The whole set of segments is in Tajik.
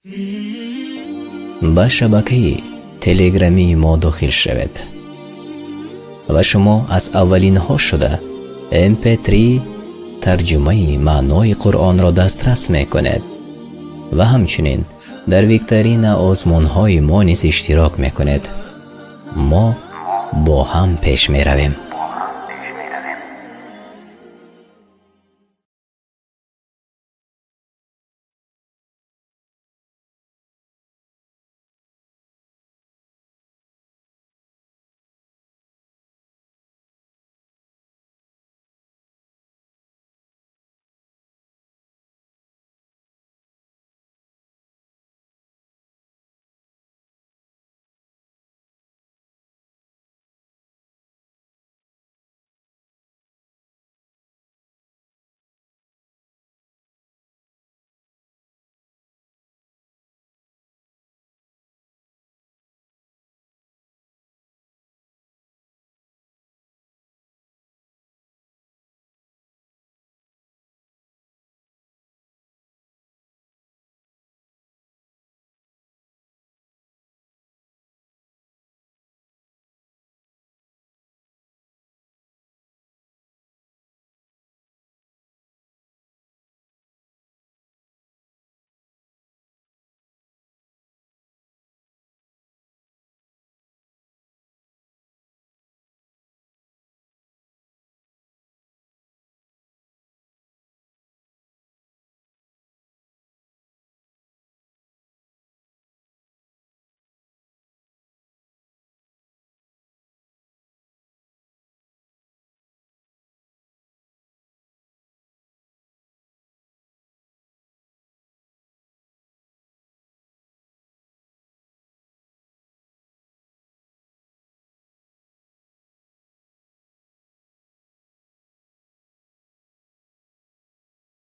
Ба шабакаи телеграмии мо дохил шавед ва шумо аз аввалинҳо шуда mp3 тарҷумаи маънои Қуръонро дастрас мекунед ва ҳамчунин дар викторина озмунҳои мо низ иштирок мекунед. Мо бо ҳам пеш меравем.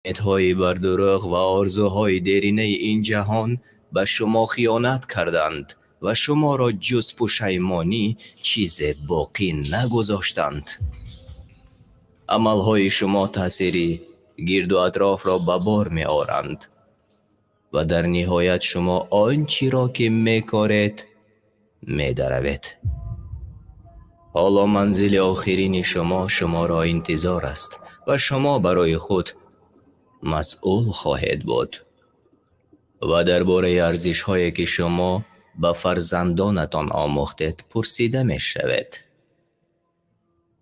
Умедҳои бардурӯғ ва орзуҳои деринаи ин ҷаҳон ба шумо хиёнат карданд ва шуморо ҷуз пушаймонӣ чизе боқӣ нагузоштанд. Амалҳои шумо таъсири гирду атрофро ба бор меоранд ва дар ниҳоят шумо он чиро ки мекоред медаравед. Ҳоло манзили охирини шумо шуморо интизор аст ва шумо барои худ масъул хоҳед буд ва дар бораи арзишҳое ки шумо ба фарзандонатон омӯхтед пурсида мешавед.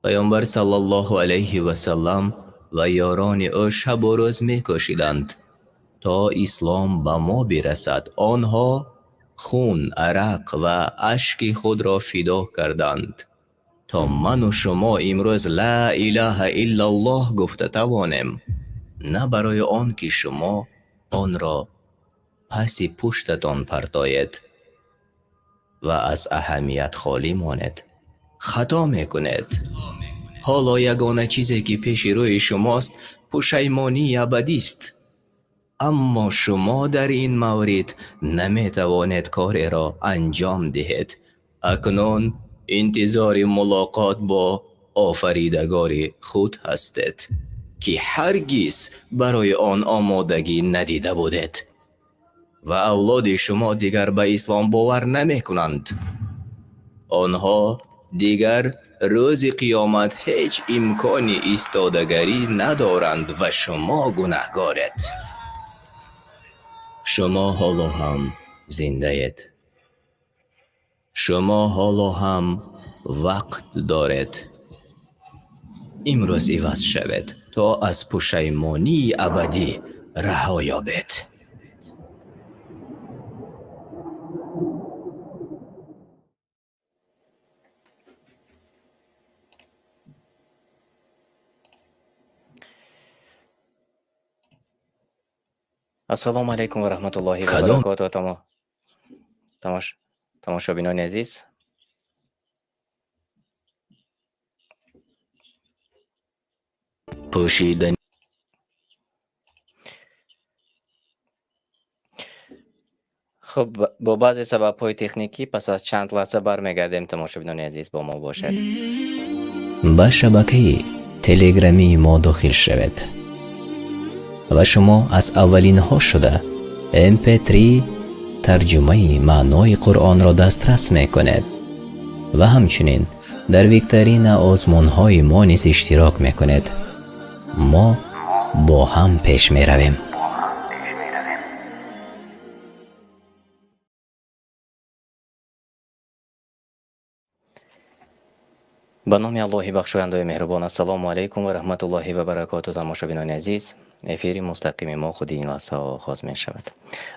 Паёмбар саллаллоҳу алайҳи васаллам ва ёрони ӯ шабу рӯз мекӯшиданд то ислом ба мо бирасад. Онҳо хун, арақ ва ашки худро фидо карданд то ману шумо имрӯз ла илаҳа иллаллоҳ гуфта тавонем, на барои он ки шумо онро паси пуштатон партоед ва аз аҳамият холӣ монед. Хато мекунед. Ҳоло ягона чизе ки пеши рӯи шумост пушаймонии абадист. Аммо шумо дар ин маврид наметавонед кореро анҷом диҳед. Акнун интизори мулоқот бо офаридагори худ ҳастед, ки ҳаргиз барои он омодагӣ надида будед. Ва авлоди шумо дигар ба ислом бовар намекунанд. Онҳо дигар рӯзи қиёмат ҳеҷ имкони истодагарӣ надоранд ва шумо гунаҳгоред. Шумо ҳоло ҳам зиндаед. Шумо ҳоло ҳам вақт доред. Имрӯз иваз шавед, то аз пушаймонии абадӣ раҳо ёбед. Ассалому алайкум ва раҳматуллоҳи ва Кадом баракотуҳ. Тамошобинони азиз. Пӯшидани Хуб, бо баъзе сабабҳои техникӣ пас аз чанд лаҳза бармегардем. Тамошобинони азиз, бо мо бошед. Ба шабакаи телеграмии мо дохил шавед ва шумо аз аввалинҳо шуда mp3 Тарҷумаи маънои Қуръонро дастрас мекунед ва ҳамчунин дар викторина озмунҳои мо низ иштирок мекунед. Мо бо ҳам пеш меравем. Ба номи Аллоҳи бахшояндаи меҳрубон. Ассалому алайкум ва раҳматуллоҳи ва баракоту. Тамошобинони азиз, эфири мустақими мо худи ин лаҳза оғоз мешавад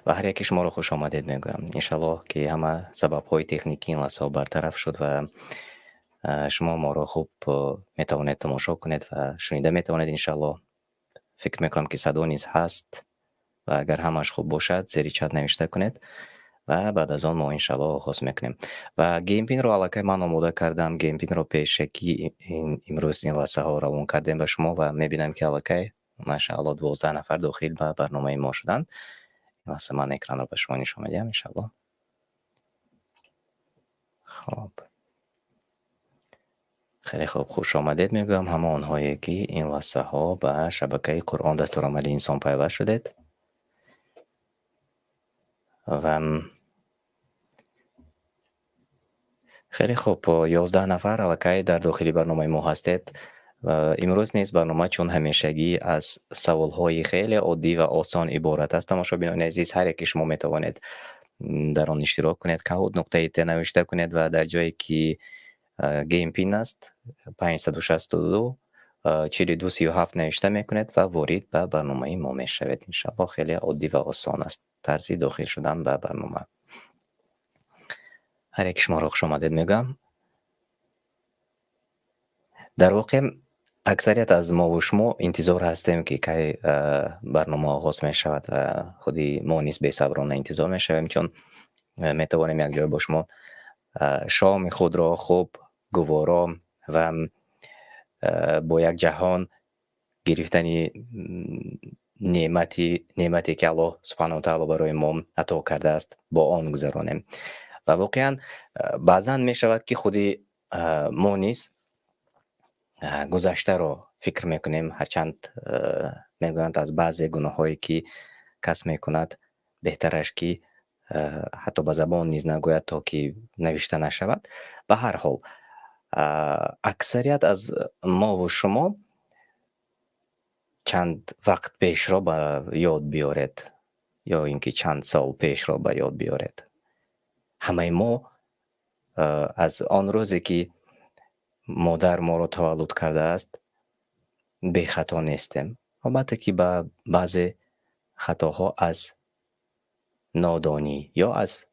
ва ҳар яки шуморо хуш омадед мегӯям. Иншаллоҳ, ки ҳама сабабҳои техникии ин лаҳзаҳо бартараф шуд ва шумо моро хуб метавонед тамошо кунед ва шунида метавонед. Иншаллоҳ, фикр мекунам, ки садо низ ҳаст ва агар ҳамаш хуб бошад, зери чат навишта кунед ва баъд аз он мо иншаллоҳ оғоз мекунем. Ва game pin ро аллакай ман омода кардам. Game pin ро пешакӣ имрӯз ин лаҳзаҳо равон кардем ба шумо ва мебинам, ки аллакай, машаалло, 12 нафар дохил ба барномаи мо шуданд. Ин лаҳза ман экранро ба шумо нишон медиҳам, иншаллоҳ. Хоб, хеле хуб, хуш омадед мегӯям ҳама онҳое, ки ин лаҳзаҳо ба шабакаи Қуръон дастурамали инсон пайваст шудед. Ва хеле хуб, 11 нафар аллакай дар дохили барномаи мо ҳастед. Ва имрӯз низ барнома чун ҳамешагӣ аз саволҳои хеле оддӣ ва осон иборат аст. Тамошобинони азиз, ҳар яке шумо метавонед дар он иштирок кунед. Kahoot нуқтаи it навишта кунед ва дар ҷое ки game pin аст, 562 42 37 навишта мекунед ва ворид ба барномаи мо мешавед. Иншаллоҳ, хеле оддӣ ва осон аст тарзи дохил шудан ба барнома. Ҳар яки шуморо хушомадед мегӯям. Дар воқеъ, аксарият аз мову шумо интизор ҳастем, ки кай барнома оғоз мешавад ва худи мо низ бесаброна интизор мешавем, чун метавонем якҷоя бо шумо шоми худро хуб, гуворо ва бо як ҷаҳон гирифтани неъмате, ки Аллоҳ субҳанаҳу таоло барои мо ато кардааст, бо он гузаронем. Ва воқеан баъзан мешавад, ки худи мо низ гузаштаро фикр мекунем. Ҳарчанд мегӯянд, аз баъзе гуноҳҳое, ки кас мекунад, беҳтараш ки ҳатто ба забон низ нагӯяд, то ки навишта нашавад. Ба ҳар ҳол, аксарият аз мову шумо чанд вақт пешро ба ёд биёред ё ин ки чанд сол пешро ба ёд биёред. Ҳамаи мо аз он рӯзе, ки модар моро таваллуд кардааст, бехато нестем. Албатта, ки ба баъзе хатоҳо аз нодонӣ ё аз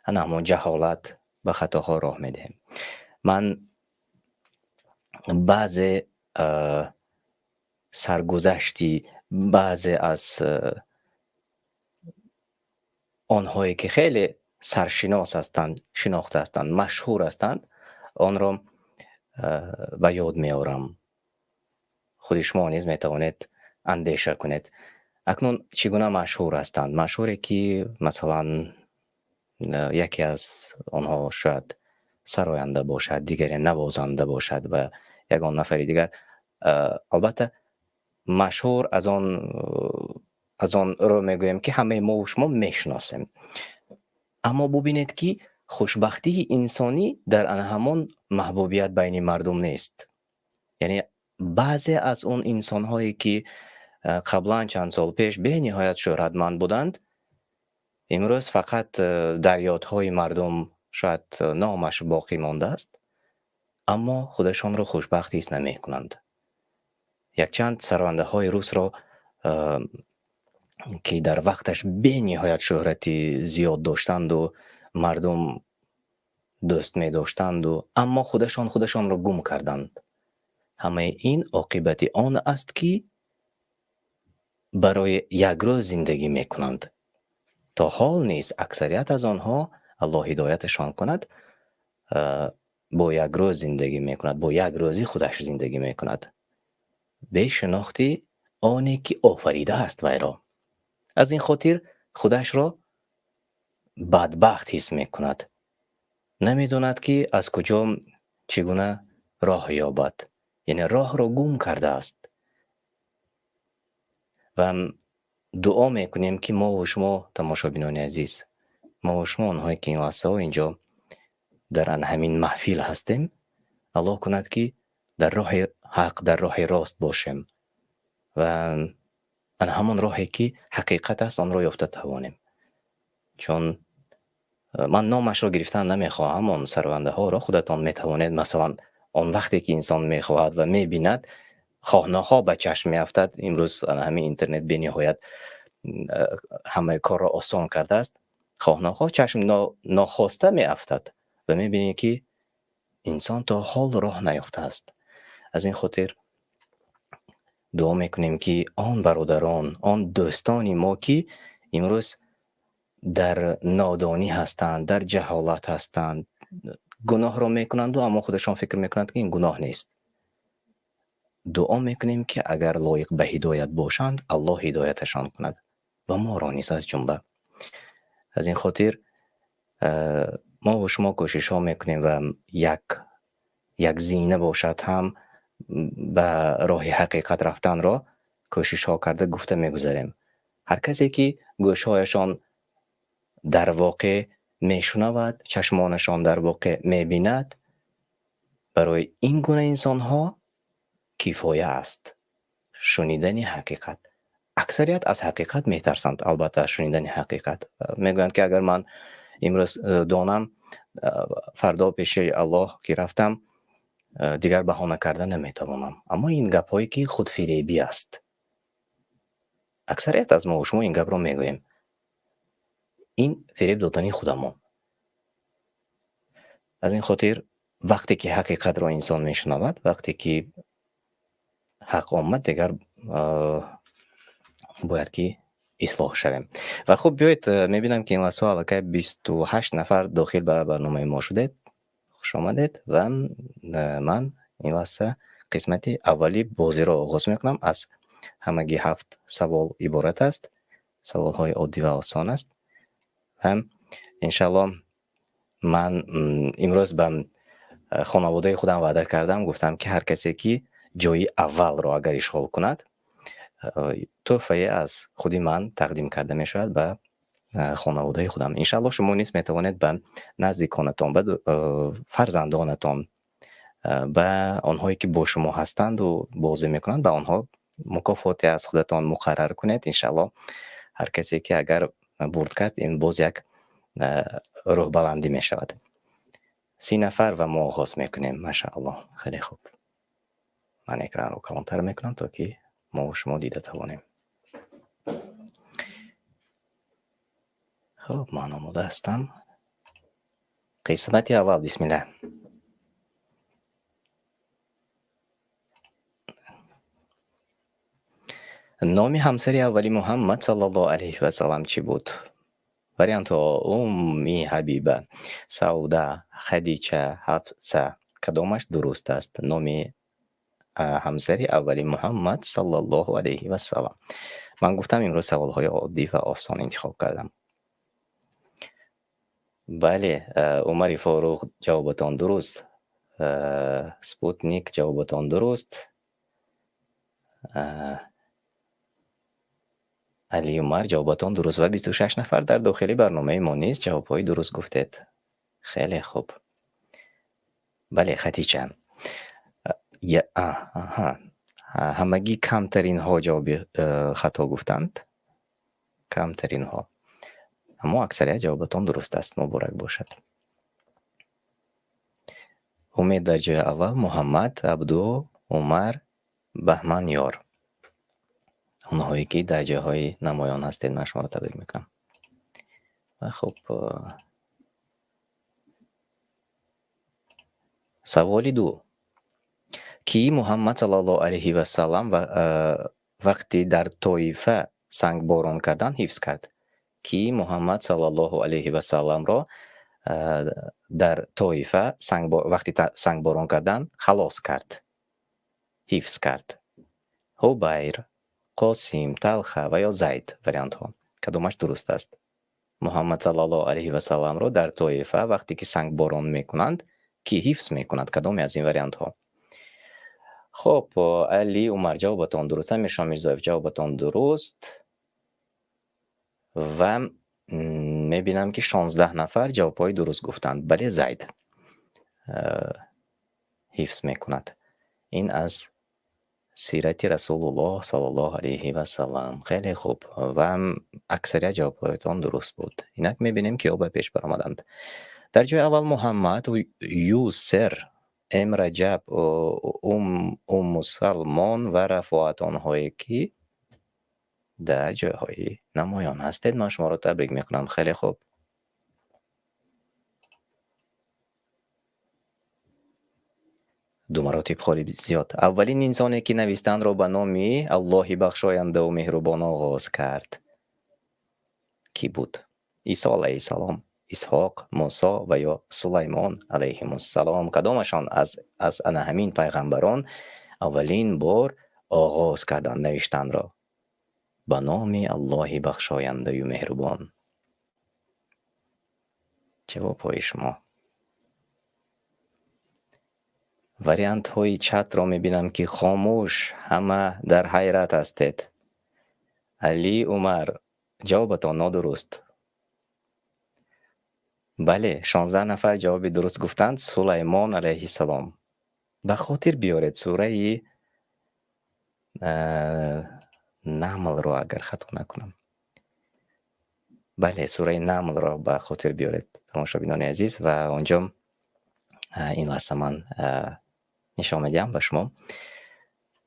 ана ҳамон ҷаҳолат ба хатоҳо роҳ медиҳем. Ман баъзе саргузашти баъзе аз онҳое, ки хеле саршинос ҳастанд, шинохта ҳастанд, машҳур ҳастанд, онро ба ёд меорам. Худи шумо низ метавонед андеша кунед. Акнун чӣ гуна машҳур ҳастанд? Машҳуре, ки масалан, яке аз онҳо шояд сароянда бошад, дигаре навозанда бошад ва ягон нафари дигар. Албатта, машҳур аз он рӯ мегӯем, ки ҳамаи мову шумо мешиносем. Аммо бубинед, ки хушбахтии инсонӣ дар ана ҳамон маҳбубият байни мардум нест. Яъне баъзе аз он инсонҳое, ки қаблан чанд сол пеш бениҳоят шӯҳратманд буданд, имрӯз фақат дар ёдҳои мардум шояд номаш боқӣ мондааст, аммо худашонро хушбахт ҳис намекунанд. Якчанд сарояндаҳои русро, ки дар вақташ бениҳоят шӯҳрати зиёд доштанду мардум дӯст медоштанду, аммо худашон худашонро гум карданд. Ҳамаи ин оқибати он аст, ки барои як рӯз зиндагӣ мекунанд. То ҳол низ аксарият аз онҳо, Аллоҳ ҳидояташон кунад, бо як рӯз зиндагӣ мекунад, бо як рӯзи худаш зиндагӣ мекунад, бе шинохти оне, ки офаридааст вайро. Аз ин хотир худашро бадбахт ҳис мекунад, намедонад, ки аз куҷо, чӣ гуна роҳ ёбад, яъне роҳро гум кардааст. Ва дуо мекунем, ки мову шумо, тамошобинони азиз, Мо ва шумо, онҳое ки ин лаҳзаҳо инҷо дар ан ҳамин маҳфил ҳастем, Аллоҳ кунад, ки дар роҳи ҳақ, дар роҳи рост бошем ва ан ҳамон роҳе ки ҳақиқат аст, онро ёфта тавонем. Чун ман номашро гирифтан намехоҳам, он сарвандаҳоро худатон метавонед, масалан, он вақте ки инсон мехоҳад ва мебинад, хоҳ нохоҳ ба чашм меафтад. Имрӯз ҳамин интернет бениҳоят ҳамаи корро осон кардааст. Хоҳ нохоҳ чашм нохоста меафтад ва мебинӣ, ки инсон то ҳол роҳ наёфтааст. Аз ин хотир дуо мекунем, ки он бародарон, он дӯстони мо, ки имрӯз дар нодонӣ ҳастанд, дар ҷаҳолат ҳастанд, гуноҳро мекунанду, аммо худашон фикр мекунанд, ки ин гуноҳ нест, дуо мекунем, ки агар лоиқ ба ҳидоят бошанд, Аллоҳ ҳидояташон кунад ва моро низ аз ҷумла. Аз ин хотир мо ва шумо кӯшишҳо мекунем ва як як зина бошад ҳам ба роҳи ҳақиқат рафтанро кӯшишҳо карда гуфта мегузарем. Ҳар касе ки гӯшҳояшон дар воқеъ мешунавад, чашмонашон дар воқеъ мебинад, барои ин гуна инсонҳо кифоя аст шунидани ҳақиқат. Аксарият аз ҳақиқат метарсанд, албатта, аз шунидани ҳақиқат. Мегӯянд, ки агар ман имрӯз донам, фардо пеши Аллоҳ ки рафтам, дигар баҳона карда наметавонам. Аммо ин гапҳое ки худфиребӣ аст. Аксарият аз мо шумо ин гапро мегӯем. Ин фиреб додани худамон. Аз ин хотир вақте ки ҳақиқатро инсон мешунавад, вақте ки ҳақ омад, дигар бояд ки ислоҳ шавем. Ва хуб, биёед, мебинам, ки ин лаҳзаҳо аллакай 28 нафар дохил ба барномаи мо шудед. Хуш омадед ва ман ин лаҳза қисмати аввали бозиро оғоз мекунам. Аз ҳамагӣ ҳафт савол иборат аст. Саволҳои оддӣ ва осон аст. Ва иншаллоҳ ман имрӯз ба хонаводаи худам ваъда кардам, гуфтам, ки ҳар касе ки ҷои аввалро агар ишғол кунад, тӯҳфае аз худи ман тақдим карда мешавад ба хонаводаи худам. Иншаллоҳ шумо низ метавонед ба наздиконатон, ба фарзандонатон, ба онҳое ки бо шумо ҳастанду бозӣ мекунанд, ба онҳо мукофоте аз худатон муқаррар кунед. Иншаллоҳ ҳар касе ки агар бурд кард, ин боз як рӯҳбаландӣ мешавад. 30 нафар ва мо оғоз мекунем. Машааллоҳ, хеле хуб. Ман экранро калонтар мекунам, то ки мо шумо дида тавонем. Хуб, ман омода ҳастам. Қисмати аввал, бисмиллаҳ. Номи ҳамсари аввали Муҳаммад саллаллоҳу алайҳи васаллам чӣ буд? Вариантҳо: Умми Ҳабиба, Савда, Хадича, Ҳафса. Кадомаш дуруст аст? Номи ҳамсари аввали Муҳаммад саллаллоҳу алайҳи васаллам. Ман гуфтам, имрӯз саволҳои оддӣ ва осон интихоб кардам. Бале, Умари Форуқ, ҷавобатон дуруст. Спутник, ҷавобатон дуруст. Али Умар, ҷавобатон дуруст ва 26 нафар дар дохили барномаи мо низ ҷавобҳои дуруст гуфтед. Хеле хуб. Бале, Хатича. Аҳа. Ҳамагӣ камтаринҳо ҷавоби хато гуфтанд. Камтаринҳо. Аммо аксарият ҷавобатон дуруст аст. Муборак бошад. Умед дар ҷои аввал, Муҳаммад, Абду, Умар, Баҳман Ёр. Онҳое ки дар ҷойҳои намоён ҳастед, ман шуморо табрик мекунам. Ва хуб, саволи ду. Ки Муҳаммад саллаллоҳу алайҳи васаллам вақти дар Тоифа сангборон кардан ҳифз кард? Ки Муҳаммад саллаллоҳу алайҳи васалламро дар Тоифа вақти сангборон кардан халос кард, ҳифз кард? Ҳубайр, Қосим, Талха ва ё Зайд вариантҳо. Кадомаш дуруст аст? Муҳаммад саллаллоҳу алайҳи васалламро дар Тоифа вақте ки сангборон мекунанд, ки ҳифз мекунад? Кадоме аз ин вариантҳо? Хуб, Али Умар, ҷавобатон дуруст. Амиршон Мирзоев, ҷавобатон дуруст. Ва Мебинам, ки 16 нафар ҷавобҳои дуруст гуфтанд. Бале, Зайд ҳифз мекунад. Ин аз сирати Расулуллоҳ саллаллоҳу алайҳи васаллам. Хеле хуб, ва аксарият ҷавобҳоятон дуруст буд. Инак мебинем, киҳо ба пеш баромаданд. Дар ҷои аввал Муҳаммад, Юсер, М Раҷаб, Уммусалмон ва Рафоат, онҳое ки дар ҷойҳои намоён ҳастед. Ман шуморо табрик мекунам. Хеле хуб. Ду маротиб холи зиёд. Аввалин инсоне, ки навистанро ба номи Аллоҳи бахшояндаву меҳрубон оғоз кард, кӣ буд? Исо алайҳиссалом, Исҳоқ, Мусо ва ё Сулаймон алайҳимуссалом? Кадомашон аз ана ҳамин пайғамбарон аввалин бор оғоз карданд навиштанро ба номи Аллоҳи бахшояндаю меҳрубон? Ҷавобҳои шумо. Вариантҳои чатро мебинам, ки хомӯш, ҳама дар ҳайрат ҳастед. Али Умар, ҷавобатон нодуруст. Бале, 16 нафар ҷавоби дуруст гуфтанд. Сулаймон алайҳиссалом. Ба хотир биёред сураи Намлро, агар хато накунам. Бале, сураи Намлро ба хотир биёред, тамошобинони азиз, ва онҷо ин лаҳза ман нишон медиҳам ба шумо.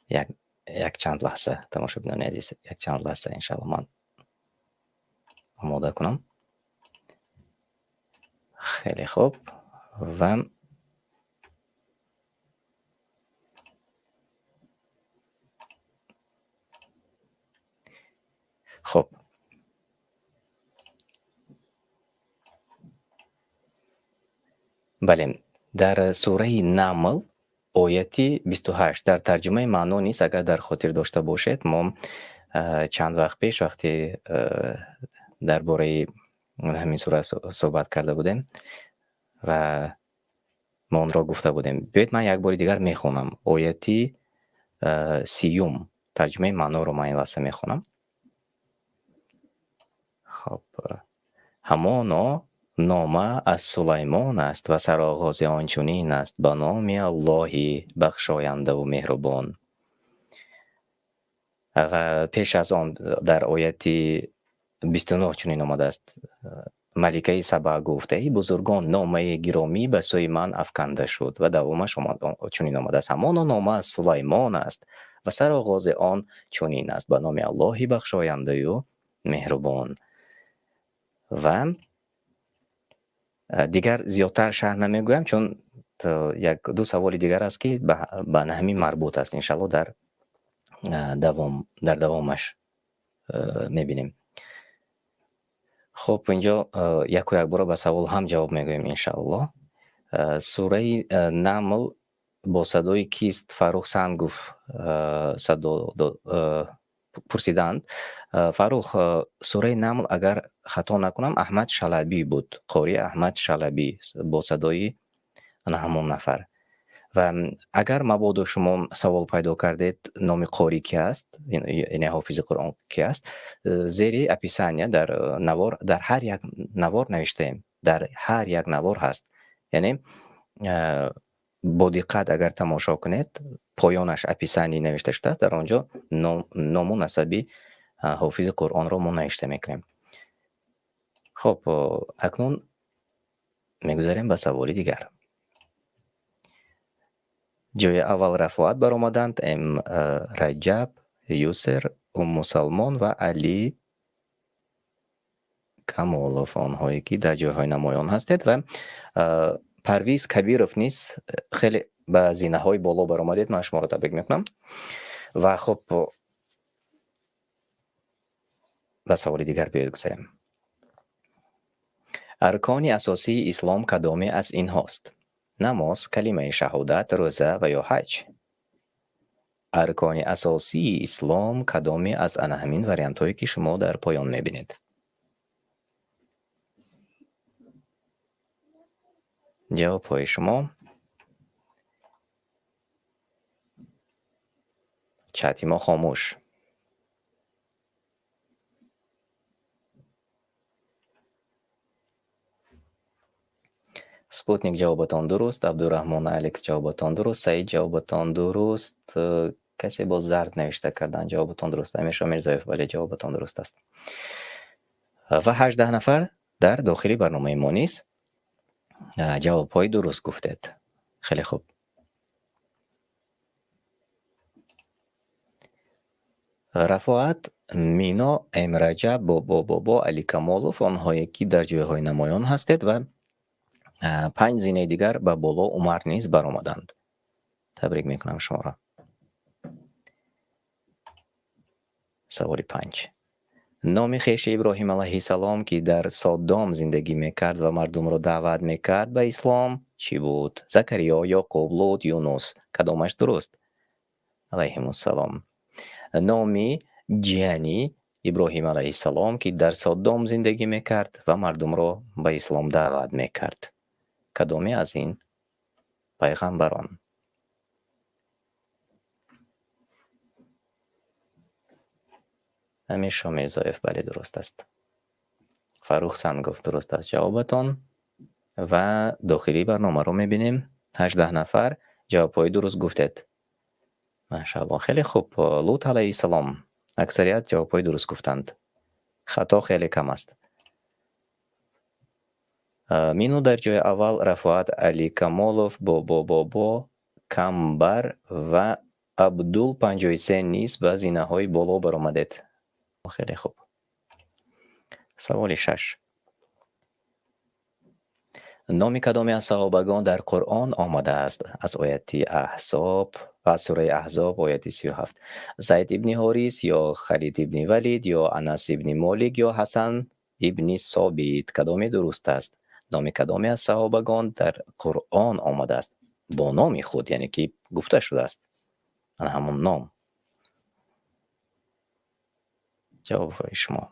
Як чанд лаҳза, тамошобинони азиз, як чанд лаҳза, иншалло, ман омода кунам. Хеле хуб, ва хуб, бале, дар сураи Намл, ояти 28, дар тарҷумаи маъно низ, агар дар хотир дошта бошед, мо чанд вақт пеш, вақте дар бораи ҳамин сура суҳбат карда будем ва мо онро гуфта будем. Биёед, ман як бори дигар мехонам ояти 30-ум, тарҷумаи маъноро ман ин лаҳза мехонам. Хоб, ҳамоно нома аз Сулаймон аст ва сароғози он чунин аст: ба номи Аллоҳи бахшояндаву меҳрубон. Ва пеш аз он дар ояти 29 чунин омадааст: маликаи Саба гуфт: эй бузургон, номаи гиромӣ ба сӯи ман афканда шуд. Ва давомаш чунин омадааст: ҳамоно нома аз Сулаймон аст ва сароғози он чунин аст: ба номи Аллоҳи бахшояндаю меҳрубон. Ва дигар зиёдтар шарҳ намегӯям, чун як ду саволи дигар аст, ки ба ҳамин марбут аст. Иншалло, дар давомаш мебинем. Хуб, инҷо яку якбора ба савол ҳам ҷавоб мегӯем, иншааллоҳ. Сураи Намл бо садои кист, Фаррух Сангов садо пурсидаанд. Фаррух, сураи Намл, агар хато накунам, Аҳмад Шалабӣ буд, қори Аҳмад Шалабӣ, бо садои ана ҳамон нафар. Ва агар мабодо шумо савол пайдо кардед, номи қорӣ ки аст, яъне ҳофизи Қуръон ки аст, зери описания дар навор, дар ҳар як навор навиштаем, дар ҳар як навор ҳаст. Яъне бо диққат агар тамошо кунед, поёнаш описание навишта шудааст, дар он ҷо ному насаби ҳофизи Қуръонро мо навишта мекунем. Хоб, акнун мегузарем ба саволи дигар. Ҷои аввал Рафоат баромаданд, М Раҷаб, Юсер, Уммусалмон ва Али Камолов, онҳое ки дар ҷойҳои намоён ҳастед, ва Парвиз Кабиров низ хеле ба зинаҳои боло баромадед. Ман шуморо табрик мекунам. Ва хуб, ба саволи дигар биёед гузарем. Аркони асосии ислом кадоме аз инҳост? Намоз, калимаи шаҳодат, рӯза ва ё ҳаҷ? Аркони асосии ислом кадоме аз ана ҳамин вариантҳое, ки шумо дар поён мебинед? Ҷавобҳои шумо. Чати мо хомӯш. Спутник, ҷавобатон дуруст. Абдураҳмон Алекс, ҷавобатон дуруст. Саид, ҷавобатон дуруст. Касе боз зард навишта кардан, ҷавобатон дуруст. Амиршо Мирзоев, бале, ҷавобатон дуруст аст. Ва 18 нафар дар дохили барномаи мо низ ҷавобҳои дуруст гуфтед. Хеле хуб. Рафоат, Мино, Эмраҷаб, Бобо, Бобо, Али Камолов, онҳое ки дар ҷойҳои намоён ҳастед ва панҷ зинаи дигар ба боло Умар низ баромаданд. Табрик мекунам шуморо. Саволи панҷ. Номи хеши Иброҳим алайҳиссалом, ки дар Содом зиндагӣ мекард ва мардумро даъват мекард ба ислом, чӣ буд? Закариё, Ёқуб, Лут, Юнус. Кадомаш дуруст? Алайҳимуссалом. Номи ҷияни Иброҳим алайҳиссалом, ки дар Содом зиндагӣ мекард ва мардумро ба ислом даъват мекард. Кадоме аз ин пайғамбарон? Амиршо Мирзоев, бале, дуруст аст. Фаррух Сангов, дуруст аст ҷавобатон. Ва дохили барномаро мебинем. 18 нафар ҷавобҳои дуруст гуфтед. Машааллоҳ, хеле хуб. Лут алайҳиссалом. Аксарият ҷавобҳои дуруст гуфтанд. Хато хеле кам аст. Мину дар ҷои аввал, Рафоат, Али Камолов, Бобо, Бобо, Камбар ва Абдул 53 низ ба зинаҳои боло баромадед. Хеле хуб. Саволи шаш. Номи кадоме аз саҳобагон дар Қуръон омадааст? Аз ояти Аҳзоб, аз сураи Аҳзоб, ояти 37. Зайд ибни Ҳорис ё Халид ибни Валид ё Анас ибни Молик ё Ҳасан ибни Собит. Кадоме дуруст аст? Номи кадоме аз саҳобагон дар Қуръон омадааст? Бо номи худ, яъне ки гуфта шудааст. Ана ҳамон ном. Ҷавобҳои шумо.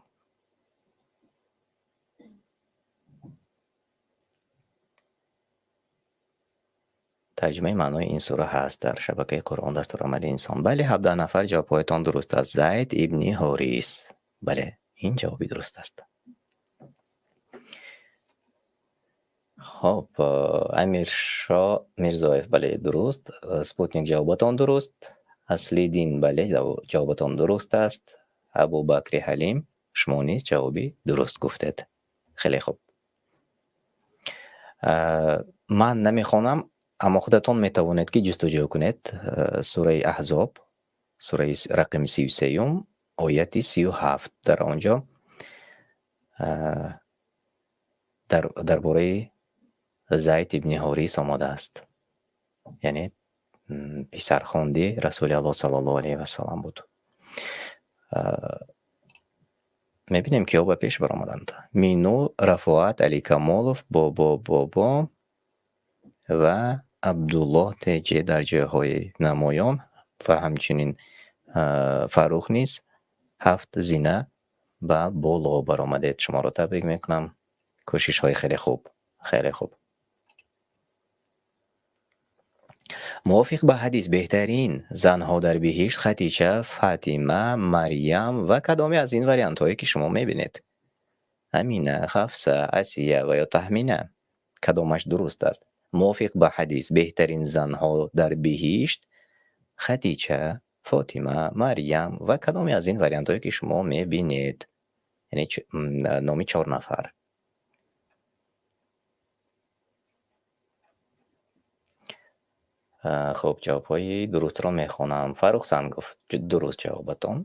Тарҷумаи маънои ин сура ҳаст дар шабакаи Қуръон дастурамали инсон. Бале, 17 нафар ҷавобҳоятон дуруст аст. Зайд ибни Ҳорис. Бале, ин ҷавоби дуруст аст. Хоб, Амиршо Мирзоев, бале, дуруст. Спутник, ҷавобатон дуруст. Аслиддин, бале, ҷавобатон дуруст аст. Абубакри Ҳалим, шумо низ ҷавоби дуруст гуфтед. Хеле хуб. Ман намехонам, аммо худатон метавонед ки ҷустуҷӯ кунед. Сураи Аҳзоб, сураи рақами 33, ояти 37. Дар он ҷо дар бораи Зайд ибни Ҳорис омадааст. Яъне писархонди Расули Аллоҳ саллаллоҳу алайҳи васаллам буд. Мебинем, киҳо ба пеш баромаданд. Мину, Рафоат, Али Камолов, Бобо, Бобо ва Абдуллоҳ ТЖ дар ҷойҳои намоён ва ҳамчунин Фаррух низ ҳафт зина ба боло баромадед. Шуморо табрик мекунам. Кӯшишҳои хеле хуб, хеле хуб. Мувофиқ ба ҳадис беҳтарин занҳо дар биҳишт Хатича, Фатима, Марьям ва кадоме аз ин вариантҳое ки шумо мебинед? Амина, Хафса, Асия ва ё Таҳмина. Кадомаш дуруст аст? Мувофиқ ба ҳадис беҳтарин занҳо дар биҳишт Хатича, Фотима, Марьям ва кадоме аз ин вариантҳое ки шумо мебинед? Яъне номи чор нафар. Хуб, ҷавобҳои дурустро мехонам. Фаррух Сангов, дуруст ҷавобатон.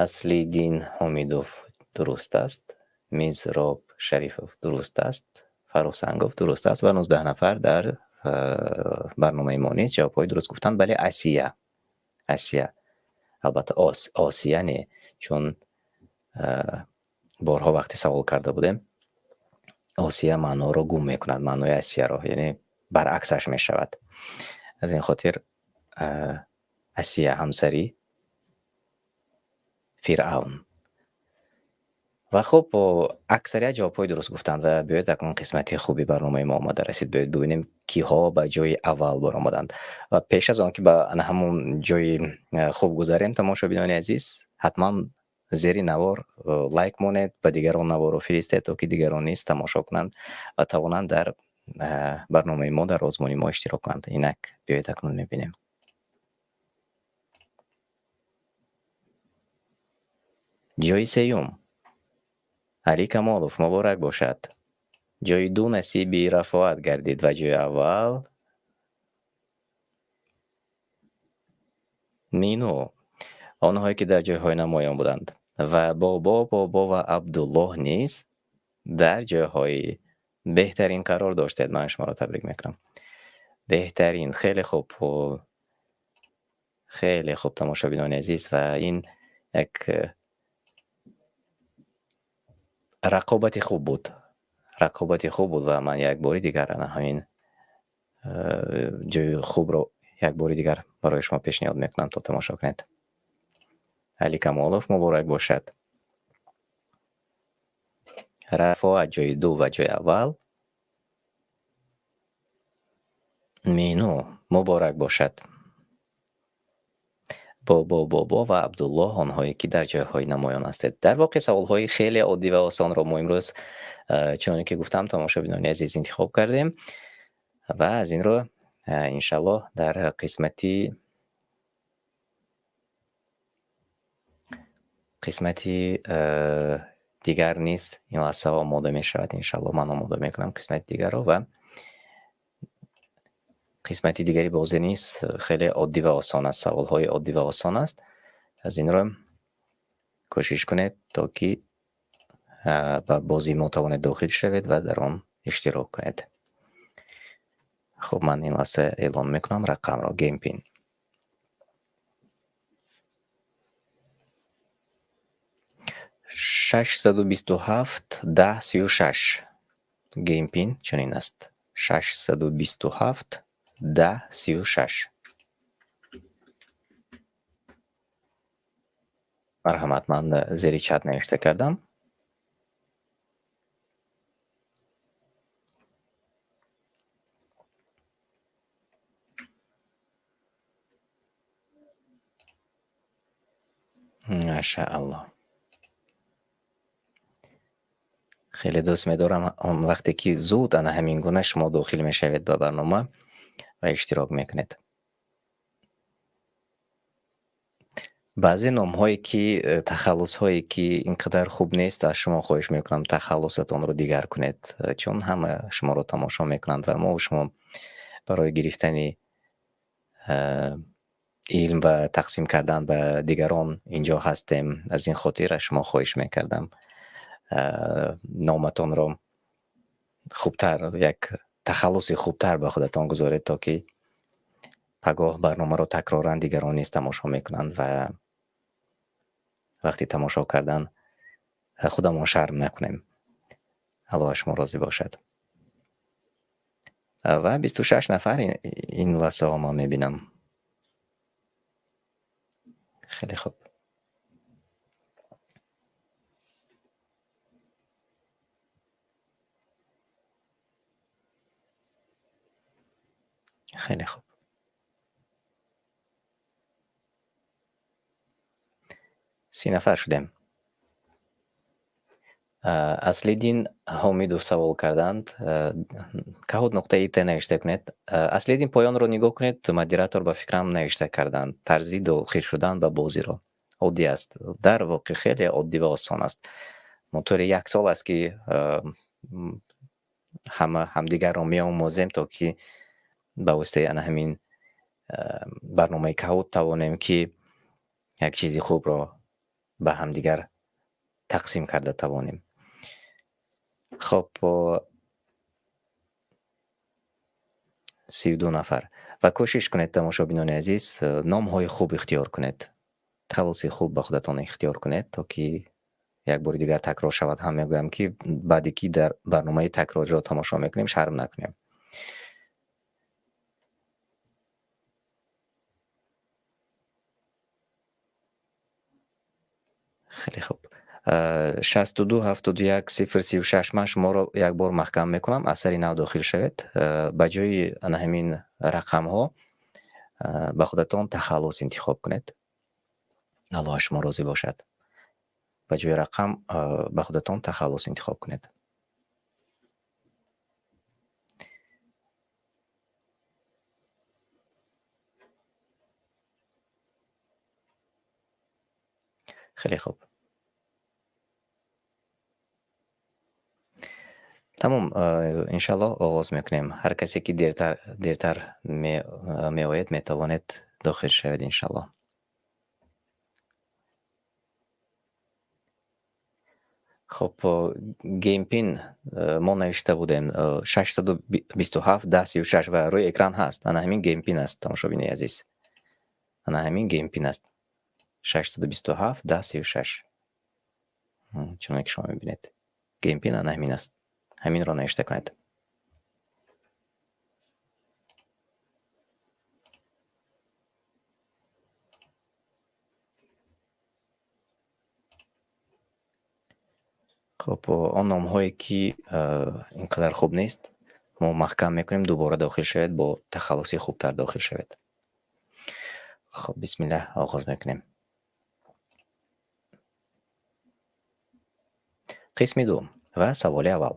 Аслиддин Ҳомидов дуруст аст. Мизроб Шарифов дуруст аст. Фаррух Сангов дуруст аст ва 19 нафар дар барномаи мо низ ҷавобҳои дуруст гуфтанд. Бале, Асия. Асия. Албатта Осия не, чун борҳо вақте савол карда будем, Осия маъноро гум мекунад, маънои Асияро, яъне баръаксаш мешавад. Аз ин хотир Асия ҳамсари Фиръавн. Ва хуб, аксарият ҷавобҳои дуруст гуфтанд ва биёед акнун қисмати хуби барномаи мо омада расид. Биёед бибинем, киҳо ба ҷои аввал баромаданд. Ва пеш аз он ки ба ана ҳамон ҷои хуб гузарем, тамошобинони азиз, ҳатман Зери навор лайк монед, ба дигарон наворро фиристед, то ки дигарон низ тамошо кунанд ва тавонанд дар барномаи мо, дар озмуни мо иштирок кунанд. Инак биёед акнун мебинем. Ҷойи сеюм Али Камолов, муборак бошад. Ҷойи ду насиби Рафоат гардид ва ҷойи аввал Мину. Онҳое ки дар ҷойҳои намоён буданд ва Бобо, Бобо ва Абдуллоҳ низ дар ҷойҳои беҳтарин қарор доштед. Ман шуморо табрик мекунам. Беҳтарин, хеле хуб, хеле хуб, тамошобинони азиз, ва ин як рақобати хуб буд. Рақобати хуб буд ва ман як бори дигар ана ҳамин ҷойи хубро як бори дигар барои шумо пешниҳод мекунам, то тамошо кунед. Али Камолов муборак бошад. Рафоат ҷойи ду ва ҷойи аввал Мину муборак бошад. Бобо, Бобо ва Абдуллоҳ, онҳое ки дар ҷойҳои намоён ҳастед. Дар воқеъ саволҳои хеле оддӣ ва осонро мо имрӯз, чуноне ки гуфтам, тамошобинони азиз, интихоб кардем ва аз ин рӯ иншаллоҳ дар қисмати дигар низ ин лаҳза омода мешавад. Иншаллоҳ ман омода мекунам қисмати дигарро ва қисмати дигари бозӣ низ хеле оддӣ ва осон аст, саволҳои оддӣ ва осон аст. Аз ин рӯ кӯшиш кунед, то ки ба бозии мо тавонед дохил шавед ва дар он иштирок кунед. Хуб, ман ин лаҳза эълон мекунам рақамро, game pin. 627 10 36. Game pin чунин аст: 627 10 36. Марҳамат, ман зери чат навишта кардам. Машааллоҳ, хеле дӯст медорам он вақте ки зуд ана ҳамин гуна шумо дохил мешавед ба барнома ва иштирок мекунед. Баъзе номҳое ки тахаллусҳое ки ин қадар хуб нест, аз шумо хоҳиш мекунам, тахаллусатонро дигар кунед, чун ҳама шуморо тамошо мекунанд ва мо шумо барои гирифтани илм ва тақсим кардан ба дигарон инҷо ҳастем. Аз ин хотир аз шумо хоҳиш мекардам, номатонро хубтар, як тахаллуси хубтар ба худатон гузоред, то ки пагоҳ барномаро такроран дигарон низ тамошо мекунанд ва вақти тамошо кардан худамон шарм накунем. Аллоҳ аз шумо розӣ бошад. Ва 26 нафар ин лаҳзаҳо ман мебинам. Хеле хуб, хеле хуб. 30 нафар шудем. Аслиддин Ҳомидов савол карданд. Kahoot нуқта ит навишта кунед. Аслиддин, поёнро нигоҳ кунед, модератор ба фикрам навишта карданд. Тарзи дохил шудан ба бозиро. Оддӣ аст. Дар воқеъ хеле оддӣ ва осон аст. Мо тӯли як сол аст ки ҳама ҳамдигарро меомӯзем, то ки ба воситаи ана ҳамин барномаи Kahoot тавонем ки як чизи хубро ба ҳамдигар тақсим карда тавонем. Хоб, 32 нафар. Ва кӯшиш кунед, тамошобинони азиз, номҳои хуб ихтиёр кунед, тахаллуси хуб ба худатон ихтиёр кунед, то ки як бори дигар такрор шавад. Ҳам мегӯям ки баъде ки дар барномаи такрориро тамошо мекунем, шарм накунем. Хеле хуб. 62 71 0 36. Ман шуморо як бор маҳкам мекунам, аз сари нав дохил шавед. Ба ҷои ана ҳамин рақамҳо ба худатон тахаллус интихоб кунед. Аллоҳ аз шумо розӣ бошад. Ба ҷои рақам ба худатон тахаллус интихоб кунед. Хеле хуб. Тамом, иншаллоҳ оғоз мекунем. Ҳар касе ки дертар меояд, метавонед дохил шавед иншаллоҳ. Хуб, game pin мо навишта будем 627 10 36 ва рӯи экран ҳаст. Ана ҳамин game pin аст, тамошобини азиз. Ана ҳамин game pin аст. 627 10 36. Чуноне ки шумо мебинед. Game pin ана ҳамин аст. Ҳаминро навишта кунед. Хуб, он номҳое ки ин қадар хуб нест, мо маҳкам мекунем, дубора дохил шавед, бо тахаллуси хубтар дохил шавед. Хуб, бисмиллаҳ, оғоз мекунем. Қисми ду ва саволи аввал.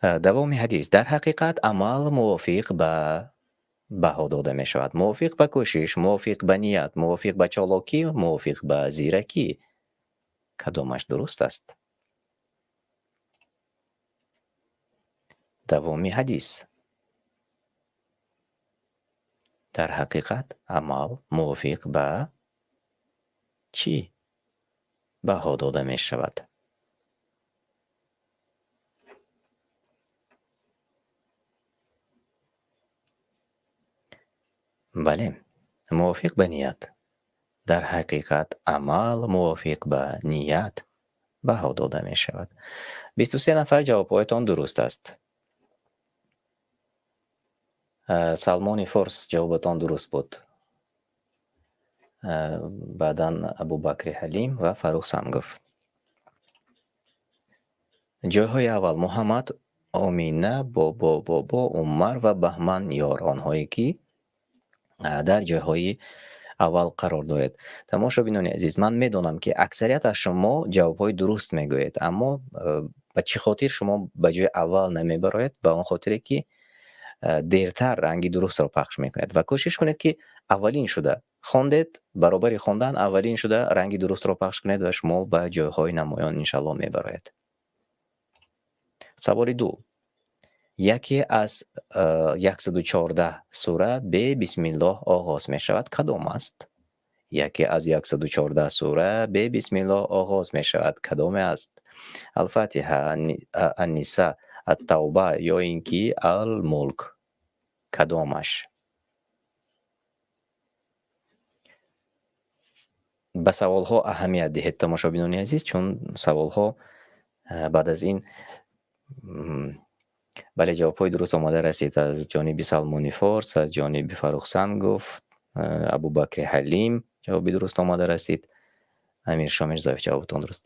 Давоми ҳадис. Дар ҳақиқат амал мувофиқ ба баҳо дода мешавад. Мувофиқ ба кӯшиш, мувофиқ ба ният, мувофиқ ба чолокӣ, мувофиқ ба зиракӣ. Кадомаш дуруст аст? Давоми ҳадис. Дар ҳақиқат амал мувофиқ ба чӣ баҳо дода мешавад? Бале, мувофиқ ба ният. Дар ҳақиқат амал мувофиқ ба ният баҳо дода мешавад. 23 нафар ҷавобҳоятон дуруст аст. Салмони Форс ҷавобатон дуруст буд. Баъдан Абубакри Ҳалим ва Фаррух Сангов. Ҷойҳои аввал Муҳаммад, Омина, Бобо, Бобо, Умар ва Баҳман Ёр, онҳое ки дар ҷойҳои аввал қарор доред. Тамошобинони азиз, ман медонам ки аксарият аз шумо ҷавобҳои дуруст мегӯед, аммо ба чӣ хотир шумо ба ҷои аввал намебароед? Ба он хотире ки дертар ранги дурустро пахш мекунед ва кӯшиш кунед ки аввалин шуда хондед, баробари хондан аввалин шуда ранги дурустро пахш кунед ва шумо ба ҷойҳои намоён иншаллоҳ мебароед. Саволи ду. Яке аз 114 сура бе бисмиллоҳ оғоз мешавад. Кадом аст? Яке аз 114 сура бе бисмиллоҳ оғоз мешавад. Кадоме аст? Ал-Фатиҳа, Ан-Ниса, Ат-Тавба ё ин ки Ал-Мулк. Кадомаш? Ба саволҳо аҳамият диҳед, тамошобинони азиз, чун саволҳо баъд аз ин бале, ҷавобҳои дуруст омада расид аз ҷониби Салмони Форс, аз ҷониби Фаррух Сангов, Абубакри Ҳалим ҷавоби дуруст омада расид. Амиршо Мирзоев ҷавобтон дуруст.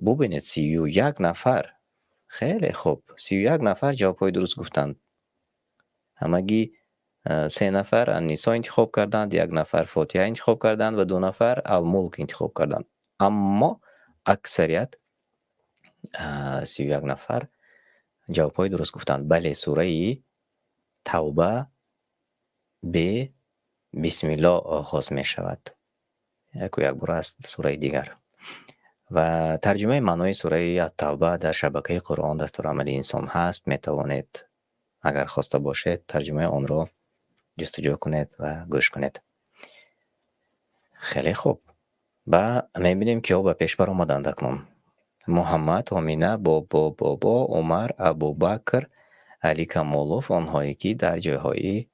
Бубинед, 31 нафар. Хеле хуб, 31 нафар ҷавобҳои дуруст гуфтанд. Ҳамагӣ 3 нафар Ан-Нисо интихоб карданд, 1 нафар Фотиҳа интихоб карданд ва 2 нафар Ал-Мулк интихоб карданд. Аммо аксарият 31 нафар ҷавобҳои дуруст гуфтанд. Бале, сураи Тавба бе бисмиллоҳ оғоз мешавад. Яку якбора аст сураи дигар. Ва тарҷумаи маънои сураи Ат-Тавба дар шабакаи Қуръон дастурамали инсон ҳаст. Метавонед, агар хоста бошед, тарҷумаи онро ҷустуҷӯ кунед ва гӯш кунед. Хеле хуб. Ба мебинем, киҳо ба пеш баромаданд акнун. Муҳаммад, Омина, Бобо, Бобо, Умар, Абубакр, Али Камолов, онҳое ки дар ҷойҳои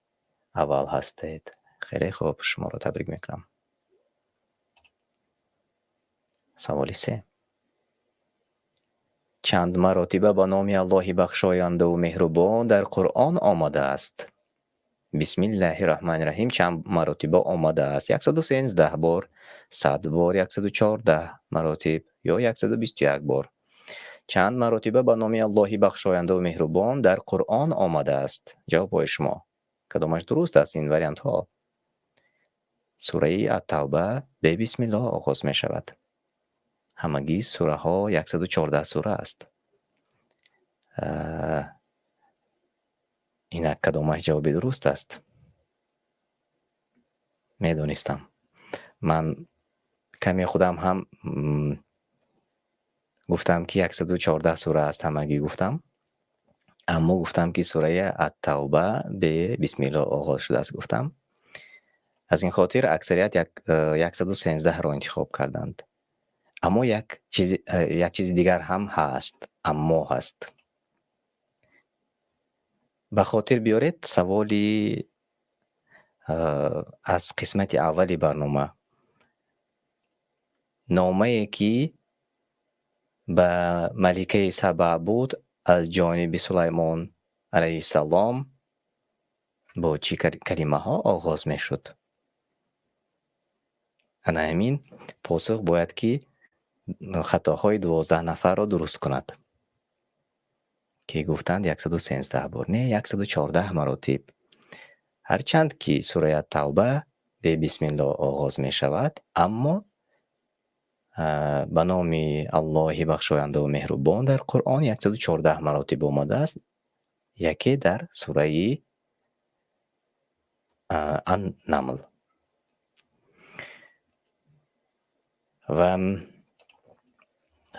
аввал ҳастед. Хеле хуб, шуморо табрик мекунам. Саволи се. Чанд маротиба ба номи Аллоҳи бахшояндаву меҳрубон дар Қуръон омадааст? Бисмиллаҳи раҳмани раҳим чанд маротиба омадааст? 113 бор, 100 бор, 114 маротиб ё 121 бор. Чанд маротиба ба номи Аллоҳи бахшояндаву меҳрубон дар Қуръон омадааст? Ҷавобҳои шумо. Кадомаш дуруст аст ин вариантҳо? Сураи Ат-Тавба бе бисмиллоҳ оғоз мешавад. Ҳамагӣ сураҳо 114 сура аст. Инак кадомаш ҷавоби дуруст аст? Медонистам. Ман каме худам ҳам гуфтам, ки 114 сура аст ҳамагӣ гуфтам. Аммо гуфтам, ки сураи Ат-Тавба бе бисмиллоҳ оғоз шудааст гуфтам. Аз ин хотир аксарият 113-ро интихоб карданд. Аммо як чизи дигар ҳам ҳаст, аммо ҳаст. Ба хотир биёред саволи аз қисмати аввали барнома. Номае, ки ба маликаи Саба буд аз ҷониби Сулаймон алайҳиссалом, бо чӣ калимаҳо оғоз мешуд? Ана ҳамин посух бояд ки хатоҳои 12 нафарро дуруст кунад, ки гуфтанд 113 бор, не, 114 маротиб. Ҳарчанд ки сураи Ат-Тавба бе бисмиллоҳ оғоз мешавад, аммо ба номи Аллоҳи бахшояндаву меҳрубон дар Қуръон 114 маротиб омадааст, яке дар сураи Ан-Намл. Ва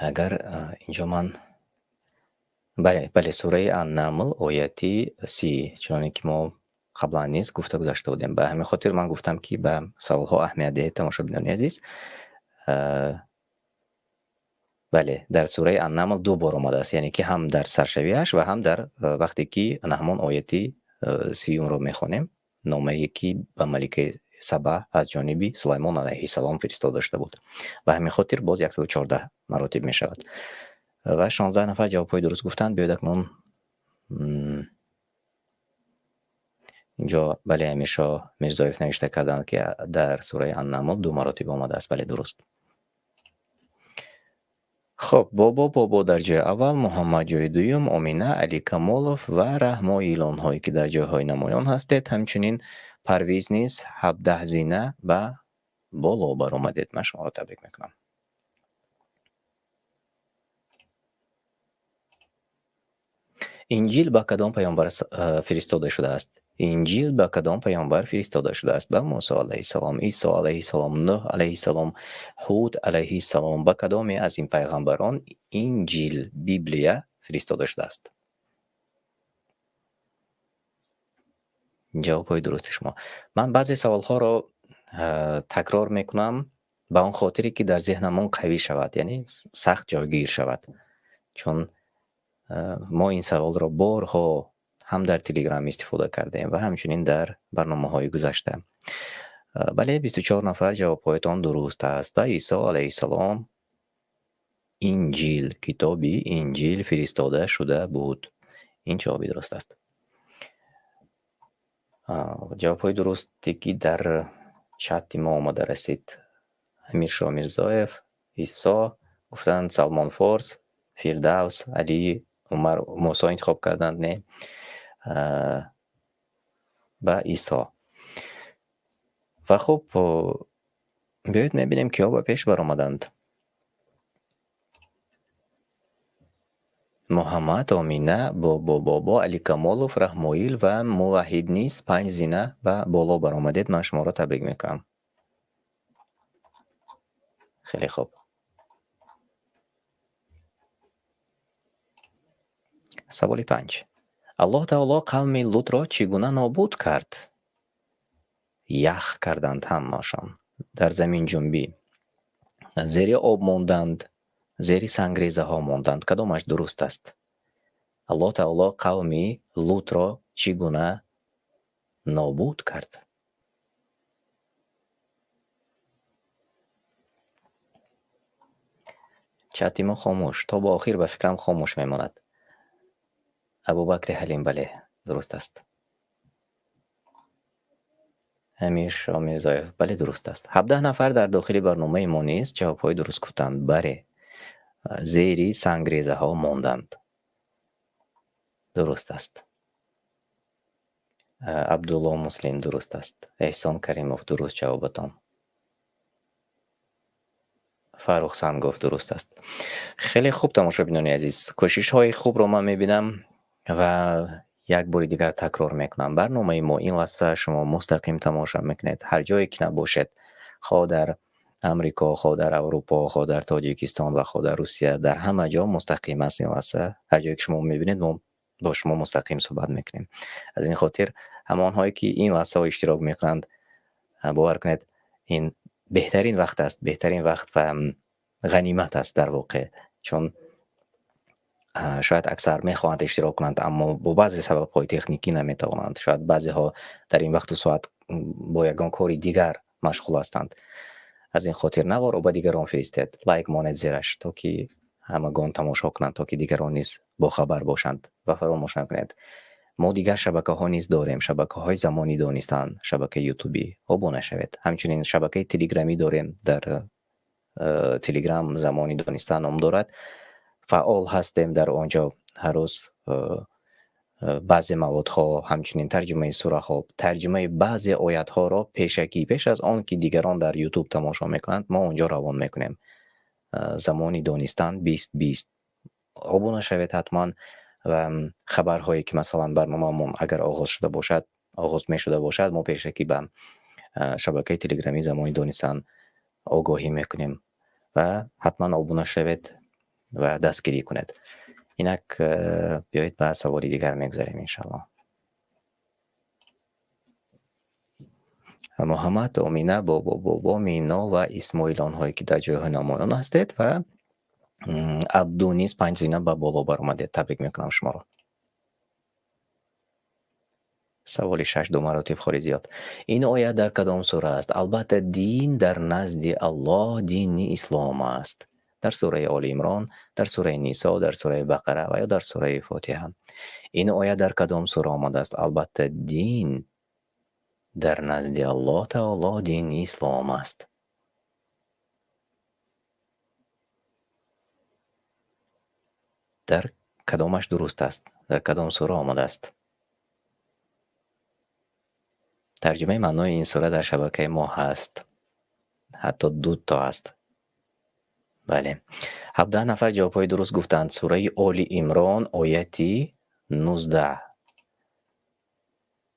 агар инҷо ман бале, сураи Ан-Намл ояти 30, чуноне ки мо қаблан низ гуфта гузашта будем. Ба ҳамин хотир ман гуфтам, ки ба саволҳо аҳамият диҳед, тамошобинони азиз. Бале, дар сураи Ан-Намл ду бор омадааст, яъне ки ҳам дар саршавиаш ва ҳам дар вақте ки ана ҳамон ояти 30-ро мехонем, номае ки ба маликаи Саба аз ҷониби Сулаймон алайҳиссалом фиристода шуда буд. Ба ҳамин хотир боз 114 маротиб мешавад. Ва 16 нафар ҷавобҳои дуруст гуфтанд. Биёед акнун инҷо, бале, Амиршоҳ Мирзоев навишта карданд, ки дар сураи Ан-Намл ду маротиб омадааст. Бале, дуруст. Хоб, Бобо дар ҷои аввал, Муҳаммад ҷои дуюм, Омина, Али Камолов ва Раҳмоил, онҳое ки дар ҷойҳои намоён ҳастед. Ҳамчунин Парвиз низ 17 зина ба боло баромадед. Ман шуморо табрик мекунам. Инҷил ба кадом паёмбар фиристода шудааст? Инҷил ба кадом паёмбар фиристода шудааст? Ба Мусо алайҳиссалом, Исо алайҳиссалом, Нӯҳ алайҳиссалом, Ҳуд алайҳиссалом. Ба кадоме аз ин пайғамбарон Инҷил, Библия фиристода шудааст? Ҷавобҳои дурусти шумо. Ман баъзе саволҳоро такрор мекунам ба он хотире, ки дар зеҳнамон қавӣ шавад, яъне сахт ҷойгир шавад. Чун мо ин саволро борҳо ҳам дар Телеграм истифода кардем ва ҳамчунин дар барномаҳои гузашта. Бале, 24 нафар ҷавобҳоятон дуруст аст. Ба Исо алайҳиссалом Инҷил, китоби Инҷил фиристода шуда буд. Ин ҷавоби дуруст аст. Ҷавобҳои дурусте, ки дар чати мо омада расид. Амиршоҳ Мирзоев, Исо гуфтанд, Салмон Форс, Фирдавс, Али, Умар, Мусо интихоб карданд, не, ба Исо. Ва хуб, биёед мебинем, киҳо ба пеш баромаданд. Муҳаммад, Омина, Бобо, Бобо, Али Камолов, Раҳмоил ва Муваҳид низ 5 зина ба боло баромадед. Ман шуморо табрик мекунам. Хеле хуб. Саволи 5. Аллоҳ таоло қавми Лутро чӣ гуна нобуд кард? Ях карданд ҳамашон. Дар замин ҷунбӣ. Зери об монданд, зери сангрезаҳо монданд. Кадомаш дуруст аст? Аллоҳ таоло қавми Лутро чӣ гуна нобуд кард? Чати мо хомӯш. То ба охир ба фикрам хомӯш мемонад. Абубакри Ҳалим, бале, дуруст аст. Амиршоҳ Мирзоев, бале, дуруст аст. 17 нафар дар дохили барномаи мо низ ҷавобҳои дуруст гуфтанд. Бале, зери сангрезаҳо монданд. Дуруст аст. Абдулло Муслим дуруст аст. Эҳсон Каримов, дуруст ҷавобатон. Фаррух Сангов дуруст аст. Хеле хуб, тамошобинони азиз, кӯшишҳои хубро ман мебинам ва як бори дигар такрор мекунам. Барномаи мо ин лаҳза шумо мустақим тамошо мекунед, ҳар ҷое ки набошед, хоҳ дар Амрико, хоҳ дар Аврупо, хоҳ дар Тоҷикистон ва хоҳ дар Русия, дар ҳама ҷо мустақим аст ин лаҳза. Ҳар ҷое ки шумо мебинед, мо бо шумо мустақим суҳбат мекунем. Аз ин хотир ҳамонҳое ки ин лаҳзаҳо иштирок мекунанд, бовар кунед, ин беҳтарин вақт аст, беҳтарин вақт ва ғанимат аст дар воқеъ, чун шояд аксар мехоҳанд иштирок кунанд, аммо бо баъзе сабабҳои техникӣ наметавонанд. Шояд баъзеҳо дар ин вақту соат бо ягон кори дигар машғул ҳастанд. Аз ин хотир наворо ба дигарон фиристед, лайк монед зераш, то ки ҳамагон тамошо кунанд, то ки дигарон низ бохабар бошанд. Ва фаромӯш накунед, мо дигар шабакаҳо низ дорем, шабакаҳои Замони Донистан, шабакаи ютубӣ, обуна шавед. Ҳамчунин шабакаи телеграмӣ дорем, дар Телеграм Замони Донистан ном дорад. Фаъол ҳастем дар он ҷо, ҳар рӯз баъзе маводҳо, ҳамчунин тарҷумаи сураҳо, тарҷумаи баъзе оятҳоро пешакӣ, пеш аз он ки дигарон дар ютуб тамошо мекунанд, мо он ҷо равон мекунем. Замони Донистан 2020, обуна шавед ҳатман. Ва хабарҳое ки масалан барномаамон агар оғоз шуда бошад, оғоз мешуда бошад, мо пешакӣ ба шабакаи телеграмии Замони Донистан огоҳӣ мекунем ва ҳатман обуна шавед ва дастгирӣ кунед. Инак, биёед ба саволи дигар мегузарем, иншаллоҳ. Муҳаммад, Омина, Бобо, Бобо, Мино ва Исмоил, онҳое ки дар ҷойҳои намоён ҳастед, ва Абду низ 5 зина ба боло баромадед. Табрик мекунам шуморо. Саволи 6, ду маротиб холи зиёд. Ин оят дар кадом сура аст? Албатта, дин дар назди Аллоҳ дини ислом аст. Дар сураи Оли Имрон, дар сураи Нисо, дар сураи Бақара ва ё дар сураи Фотиҳа. Ин оят дар кадом сура омадааст? Албатта, дин дар назди Аллоҳ таоло дини ислом аст. Дар кадомаш дуруст аст? Дар кадом сура омадааст? Тарҷумаи маънои ин сура дар шабакаи мо ҳаст. Ҳатто дуто аст. Бале. 17 нафар ҷавобҳои дуруст гуфтанд. Сураи Оли Имрон, ояти 19.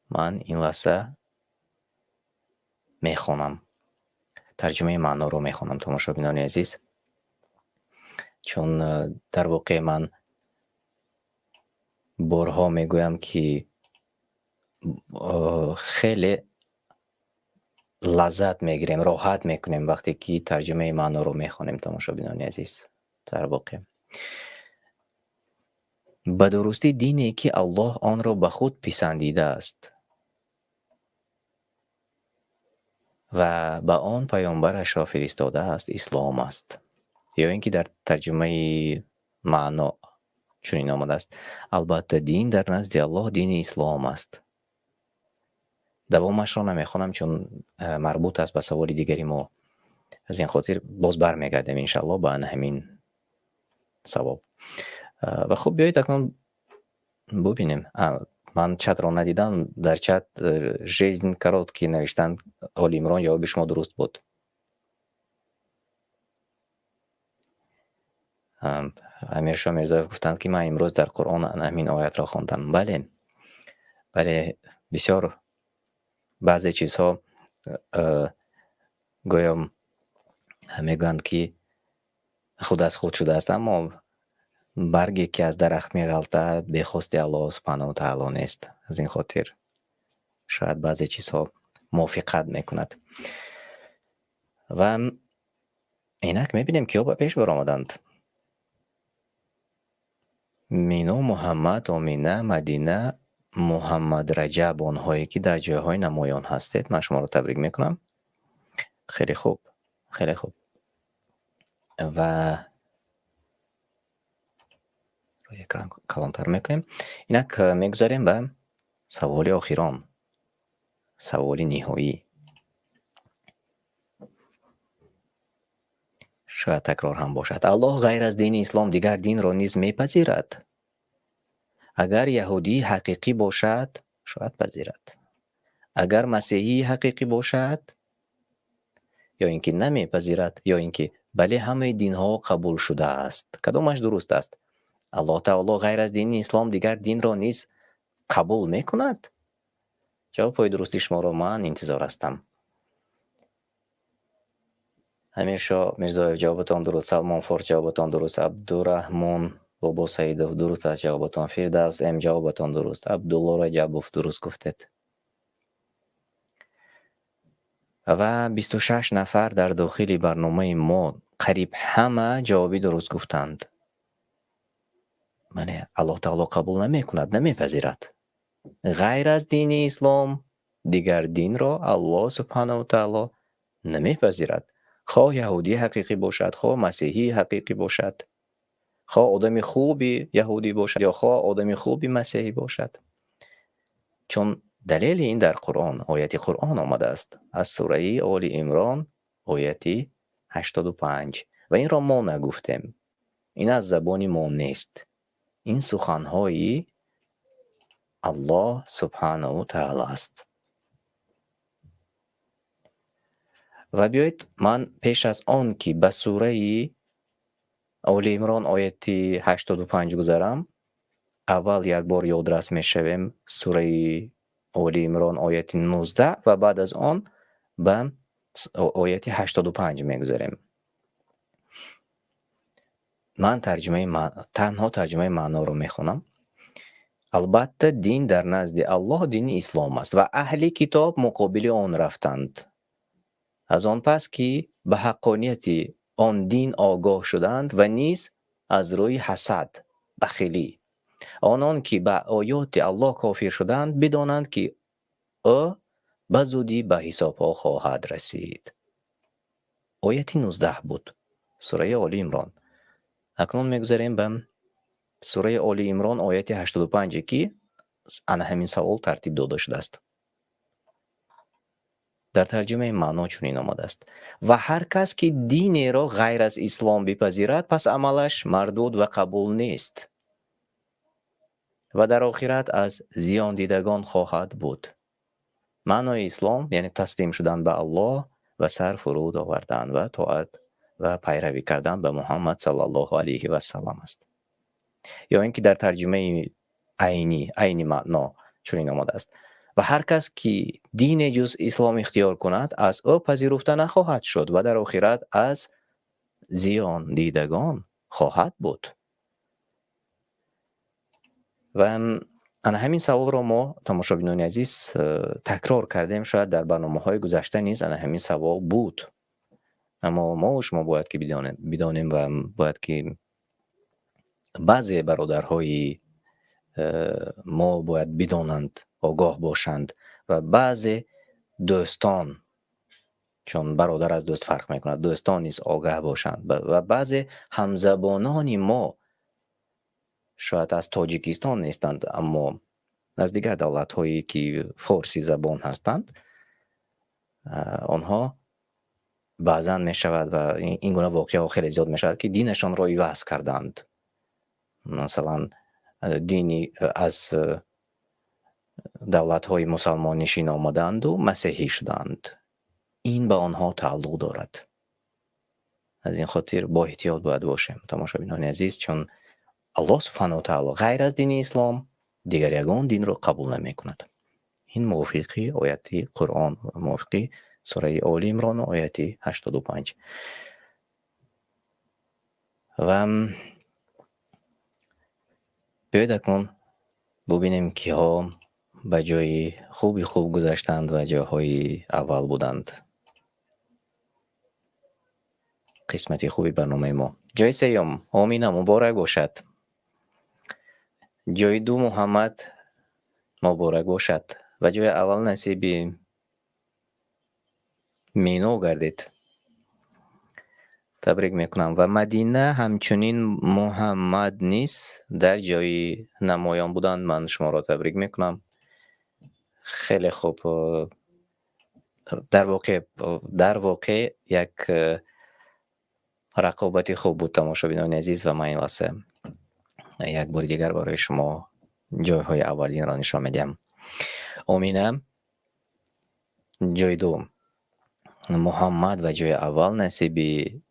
Ман ин лаҳза мехонам. Тарҷумаи маъноро мехонам, тамошобинони азиз. Чун дар воқеъ ман борҳо мегӯям, ки хеле лаззат мегирем, роҳат мекунем вақте ки тарҷумаи маъноро мехонем, тамошобинони азиз. Дар воқеъ ба дурустӣ дине ки Аллоҳ онро ба худ писандидааст ва ба он паёмбарашро фиристодааст, ислом аст. Ё ин ки дар тарҷумаи маъно чунин омадааст: албатта, дин дар назди Аллоҳ дини ислом аст. Давомашро намехонам, чун марбут аст ба саволи дигари мо. Аз ин хотир боз бармегардем иншаллоҳ ба ана ҳамин савол. Ва хуб, биёед акнун бубинем. Ман чатро надидам, дар чат жизнь короткий навиштанд. Оли Имрон, ҷавоби шумо дуруст буд. Амиршо Мирзоев гуфтанд, ки ман имрӯз дар Қуръон ана ҳамин оятро хондам. Бале, бале, бисёр баъзе чизҳо гӯё мегӯянд, ки худ аз худ шудааст, аммо барге ки аз дарахт меғалтад, бехости Аллоҳ субҳанаҳу ва таъоло нест. Аз ин хотир шояд баъзе чизҳо мувофиқат мекунад. Ва инак мебинем, киҳо ба пеш баромаданд. Мино, Муҳаммад, Омина, Мадина, Муҳаммад Раҷаб, онҳое ки дар ҷойҳои намоён ҳастед, ман шуморо табрик мекунам. Хеле хуб, хеле хуб. Ва рӯи экран калонтар мекунем. Инак мегузарем ба саволи охирон, саволи ниҳоӣ. Шояд такрор ҳам бошад. Аллоҳ ғайр аз дини ислом дигар динро низ мепазирад? Агар яҳудии ҳақиқӣ бошад, Шояд пазирад. Агар масеҳии ҳақиқӣ бошад, ё ин ки намепазирад, ё ин ки бале, ҳамаи динҳо қабул шудааст. Кадомаш дуруст аст? Аллоҳ таоло ғайр аз дини ислом дигар динро низ қабул мекунад? Ҷавобҳои дурусти шуморо ман интизор ҳастам. Амиршо Мирзоев, ҷавобатон дуруст. Салмон Форс, ҷавобатон дуруст. Абдураҳмон Бобосаидов, дуруст аст ҷавобатон. Фирдавс М, ҷавобатон дуруст. Абдулло Раҷабов, дуруст гуфтед. Ва 26 нафар дар дохили барномаи мо, қариб ҳама ҷавоби дуруст гуфтанд. Бале, Аллоҳ таоло қабул намекунад, намепазирад. Ғайр аз дини ислом дигар динро Аллоҳ субҳанаҳу таоло намепазирад. Хоҳ яҳудии ҳақиқӣ бошад, хоҳ масеҳии ҳақиқӣ бошад, хоҳ одами хуби яҳудӣ бошад ё хоҳ одами хуби масеҳӣ бошад. Чун далели ин дар Қуръон, ояти Қуръон омадааст аз сураи Оли Имрон, ояти 85. Ва инро мо нагуфтем. Ин аз забони мо нест. Ин суханҳои Аллоҳ субҳанаҳу таъала аст. Ва биёед, ман пеш аз он ки ба сураи Оли Имрон ояти 85 гузарам, аввал як бор ёдрас мешавем сураи Оли Имрон ояти 19 ва баъд аз он ба ояти 85 мегузарем. Ман танҳо тарҷумаи маъноро мехонам. Албатта, дин дар назди Аллоҳ дини ислом аст ва аҳли китоб муқобили он рафтанд. Аз он пас ки ба ҳаққонияти он дин огоҳ шуданд ва низ аз рӯи ҳасад, бахилӣ. Онон ки ба оёти Аллоҳ кофир шуданд, бидонанд ки ӯ ба зудӣ ба ҳисобҳо хоҳад расид. Ояти 19 буд сураи Оли Имрон. Акнун мегузарем ба сураи Оли Имрон ояти 85, ки ана ҳамин савол тартиб дода шудааст. Дар тарҷумаи маъно чунин омадааст: ва ҳар кас ки динеро ғайр аз ислом бипазирад, пас амалаш мардуд ва қабул нест ва дар охират аз зиёндидагон хоҳад буд. Маънои ислом яъне таслим шудан ба Аллоҳ ва сар фуруд овардан ва тоат ва пайравӣ кардан ба Муҳаммад саллаллоҳу алайҳи васаллам аст. Ё ин ки дар тарҷумаи айнӣ, айни маъно чунин омадааст: ва ҳар кас ки дине ҷуз ислом ихтиёр кунад, аз ӯ пазируфта нахоҳад шуд ва дар охират аз зиёндидагон хоҳад буд. Ва ана ҳамин саволро мо, тамошобинони азиз, такрор кардем. Шояд дар барномаҳои гузашта низ ана ҳамин савол буд, аммо мо шумо бояд ки бидонем ва бояд ки баъзе бародарҳои мо бояд бидонанд, огоҳ бошанд ва баъзе дӯстон, чун бародар аз дӯст фарқ мекунад, дӯстон низ огаҳ бошанд ва баъзе ҳамзабонони мо шояд аз Тоҷикистон нестанд, аммо аз дигар давлатҳое ки форсӣ забон ҳастанд, онҳо баъзан мешавад ва ин гуна воқеаҳо хеле зиёд мешавад, ки динашонро иваз карданд. Масалан, дини аз давлатҳои мусалмоннишин омаданду масеҳӣ шуданд. Ин ба онҳо тааллуқ дорад. Аз ин хотир бо эҳтиёт бояд бошем, тамошобинони азиз, чун Аллоҳ субҳанаҳу таъало ғайр аз дини ислом дигар ягон динро қабул намекунад. Ин мувофиқи ояти Қуръон, мувофиқи сураи Оли Имрон ояти 85. Ва биёед, акнун бубинем, киҳо ба ҷои хуби хуб гузаштанд ва ҷойҳои аввал буданд. Қисмати хуби барномаи мо. Ҷои сеюм Омина, муборак бошад. Ҷои ду Муҳаммад, муборак бошад ва ҷои аввал насиби Мино гардид. Табрик мекунам. Ва Мадина, ҳамчунин Муҳаммад низ дар ҷои намоён буданд. Ман шуморо табрик мекунам. Хеле хуб. Дар воқеъ як рақобати хуб буд, тамошобинони азиз, ва ман ин лаҳза як бори дигар барои шумо ҷойҳои аввалинро нишон медиҳам. Омина ҷойи дуввум, Муҳаммад ва ҷойи аввал насиби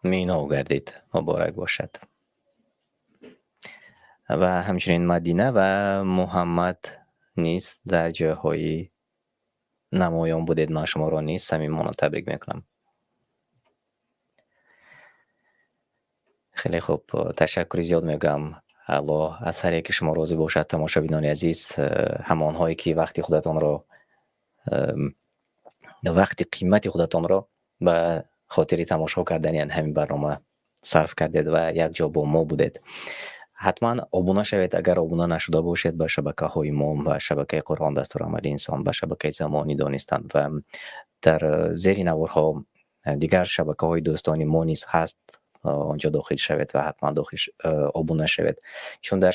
Мино гардид. Муборак бошад. Ва ҳамчунин Мадина ва Муҳаммад низ дар ҷойҳои намоён будед. Ман шуморо низ самимона табрик мекунам. Хеле хуб, ташаккури зиёд мегӯям. Аллоҳ аз ҳар яки шумо розӣ бошад, тамошобинони азиз, ҳамонҳое ки вақти худатонро, вақти қимати худатонро ба хотири тамошо кардани ҳамин барнома сарф кардед ва якҷо бо мо будед. Ҳатман обуна шавед, агар обуна нашуда бошед, ба шабакаҳои мо, ба шабакаи Қуръон дастурамали инсон, ба шабакаи Замони Донистан ва дар зери наворҳо дигар шабакаҳои дӯстони мо низ ҳаст. Онҷо дохил шавед ва ҳатман дохил обуна шавед, чун дар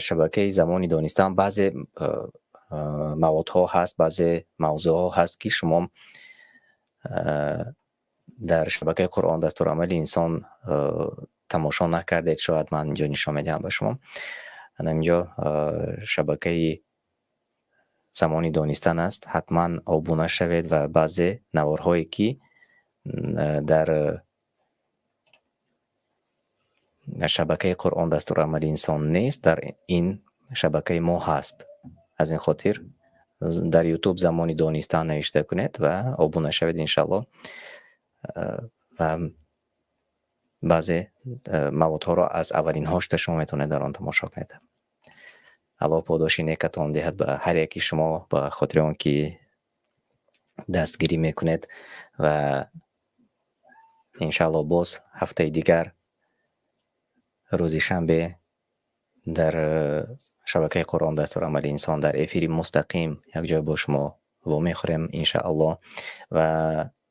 шабакаи Замони Донистан баъзе маводҳо ҳаст, баъзе мавзӯъҳо ҳаст, ки шумо дар шабакаи Қуръон дастурамали инсон тамошо накардед. Шояд ман инҷо нишон медиҳам ба шумо. Ана инҷо шабакаи Замони Донистан аст. Ҳатман обуна шавед ва баъзе наворҳое ки дар шабакаи Қуръон дастурамали инсон нест, дар ин шабакаи мо ҳаст. Аз ин хотир дар YouTube Замони Донистан навишта кунед ва обуна шавед, иншаллоҳ, ва баъзе маводҳоро аз аввалинҳо шуда шумо метавонед дар он тамошо кунед. Аллоҳ подоши некатон диҳад ба ҳар яки шумо ба хотири он ки дастгирӣ мекунед ва иншаллоҳ боз ҳафтаи дигар рӯзи шанбе дар шабакаи Қуръон дастурамали инсон дар эфири мустақим якҷоя бо шумо вомехӯрем, иншааллоҳ, ва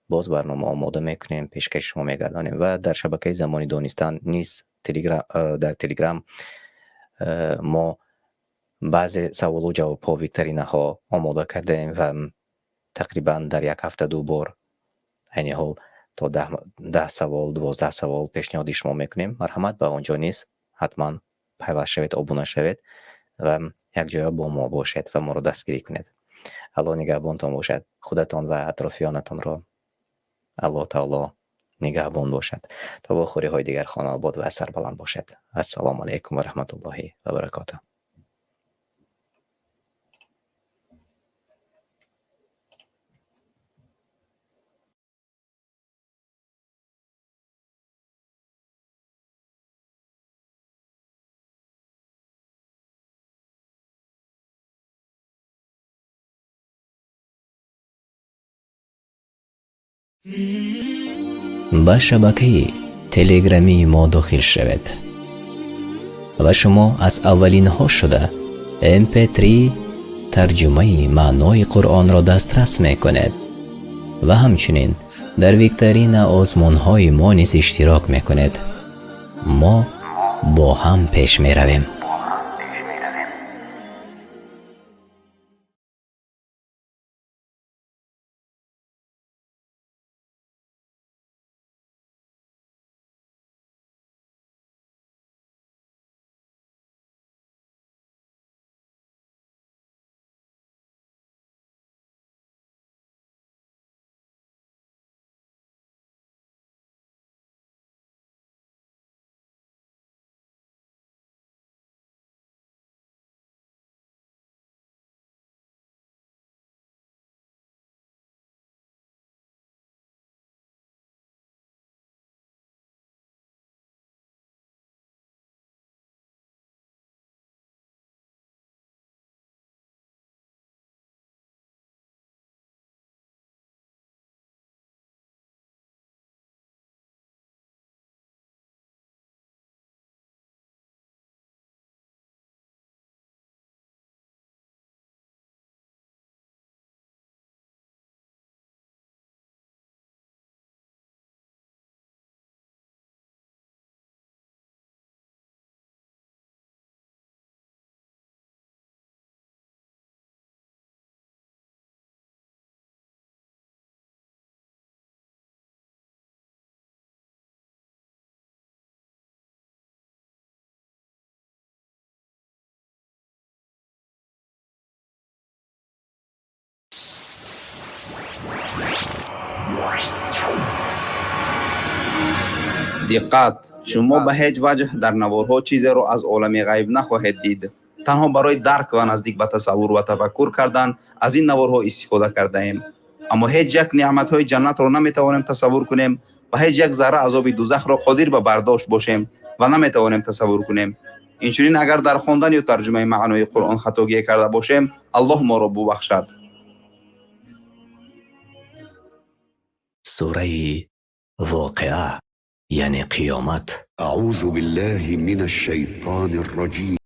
боз барнома омода мекунем, пешкаши шумо мегардонем ва дар шабакаи Замони Донистан низ дар Телеграм мо баъзе саволу ҷавобҳо, викторинаҳо омода кардаем ва тақрибан дар як ҳафта ду бор айни ҳол то 10 савол, 12 савол пешниҳоди шумо мекунем. Марҳамат, ба он ҷо низ ҳатман пайваст шавед, обуна шавед ва якҷоя бо мо бошед ва моро дастгирӣ кунед. Аллоҳ нигаҳбонтон бошад, худатон ва атрофиёнатонро Аллоҳ таоло нигаҳбон бошад. То вохӯриҳои дигар хонаобод ва сарбаланд бошед. Ассалому алайкум ва раҳматуллоҳи ва баракотуҳ. Ба шабакаи телеграмии мо дохил шавед ва шумо аз аввалинҳо шуда mp3 тарҷумаи маънои Қуръонро дастрас мекунед ва ҳамчунин дар викторина озмунҳои мо низ иштирок мекунед. Мо бо ҳам пеш меравем. Диққат! Шумо ба ҳеҷ ваҷҳ дар наворҳо чизеро аз олами ғайб нахоҳед дид. Танҳо барои дарк ва наздик ба тасаввур ва тафаккур кардан аз ин наворҳо истифода кардаем. Аммо ҳеҷ як неъматҳои ҷаннатро наметавонем тасаввур кунем ва ҳеҷ як зарра азоби дузахро қодир ба бардошт бошем ва наметавонем тасаввур кунем. Инчунин агар дар хондан ё тарҷумаи маънои Қуръон хатогие карда бошем, Аллоҳ моро бубахшад. Сураи Воқеа, яъне қиёмат. أعوذ بالله من الشيطان الرجيم.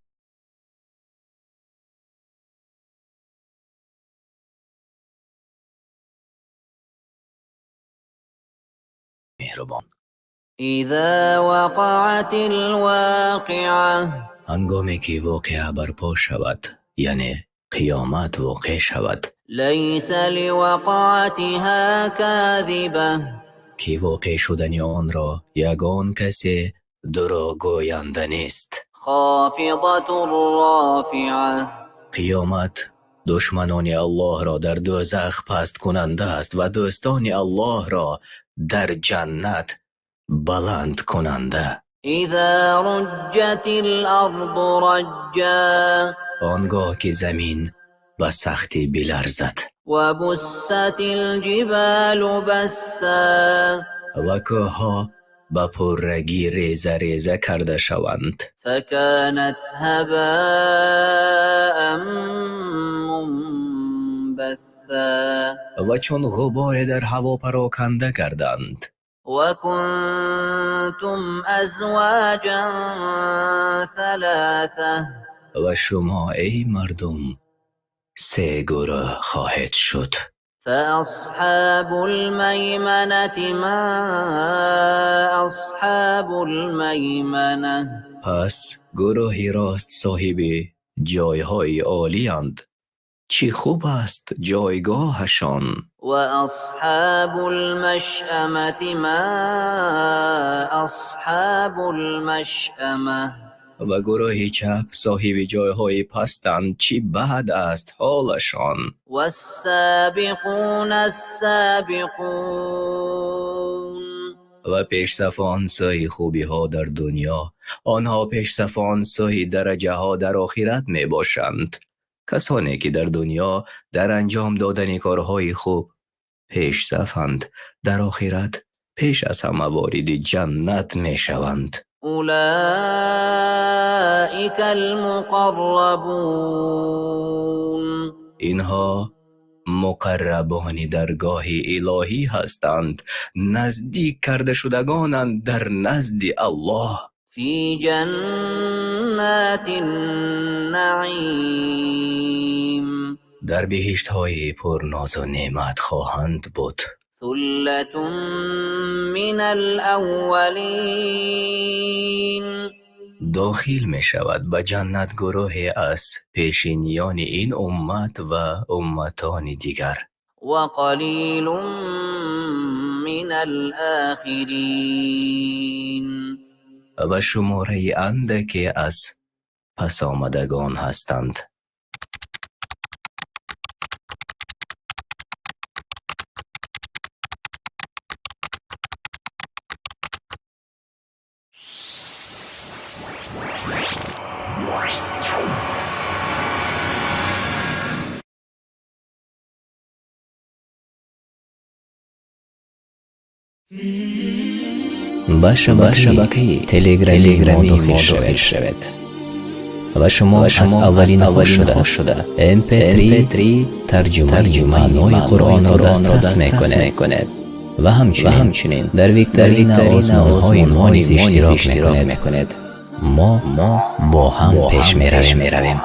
Меҳрубон. إذا وقعت الواقعة. Ҳангоме ки воқеа барпо шавад, яъне қиёмат воқеъ шавад. ليس لوقعتها كاذبة. Ки воқеъ шудани онро ягон касе дурӯғгӯянда нест. خافضة رافعة. Қиёмат душманони Аллоҳро дар дӯзах пасткунанда аст ва дӯстони Аллоҳро дар ҷаннат баландкунанда. إذا رجت الأرض رجا. Он гоҳ ки замин ба сахтӣ биларзад. وبست الجبال بسا. Ва кӯҳҳо ба пуррагӣ реза реза карда шаванд. فكانت هباء منبثا. Ва чун ғуборе дар ҳаво пароканда гарданд. وكنتم أزواجا ثلاثة. Ва шумо, эй мардум, се гурӯҳ хоҳед шуд. فأصحاب الميمنة ما أصحاب الميمنة. Пас гурӯҳи рост соҳиби ҷойҳои олиянд, чӣ хуб аст ҷойгоҳашон. وأصحاب المشأمة ما أصحاب المشأمة. Ва гурӯҳи чап соҳиби ҷойҳои пастанд, чӣ бад аст ҳолашон. والسابقون السابقون. Ва пешсафон сӯи хубиҳо дар дунё, онҳо пешсафон сӯи дараҷаҳо дар охират мебошанд. Касоне ки дар дунё дар анҷом додани корҳои хуб пешсафанд, дар охират пеш аз ҳама вориди ҷаннат мешаванд. أولئك المقربون. Инҳо муқаррабони даргоҳи илоҳӣ ҳастанд, наздик карда шудагонанд дар назди Аллоҳ. في جنات النعيم. Дар биҳиштҳои пурнозу неъмат хоҳанд буд. ثلة من الأولين. Дохил мешавад ба ҷаннат гурӯҳе аз пешиниёни ин уммат ва умматони дигар. وقليل من الآخرين. Ва шумораи андаке аз пасомадагон ҳастанд. Ба шабакаи телеграмии мо дохил шавед ва шумо аз аввалинҳо шуда mp3 тарҷумаи маънои Қуръонро дастрас мекунед ва ҳамчунин дар викторина озмунҳои мо низ иштирок мекунед. Мо бо ҳам пеш меравем.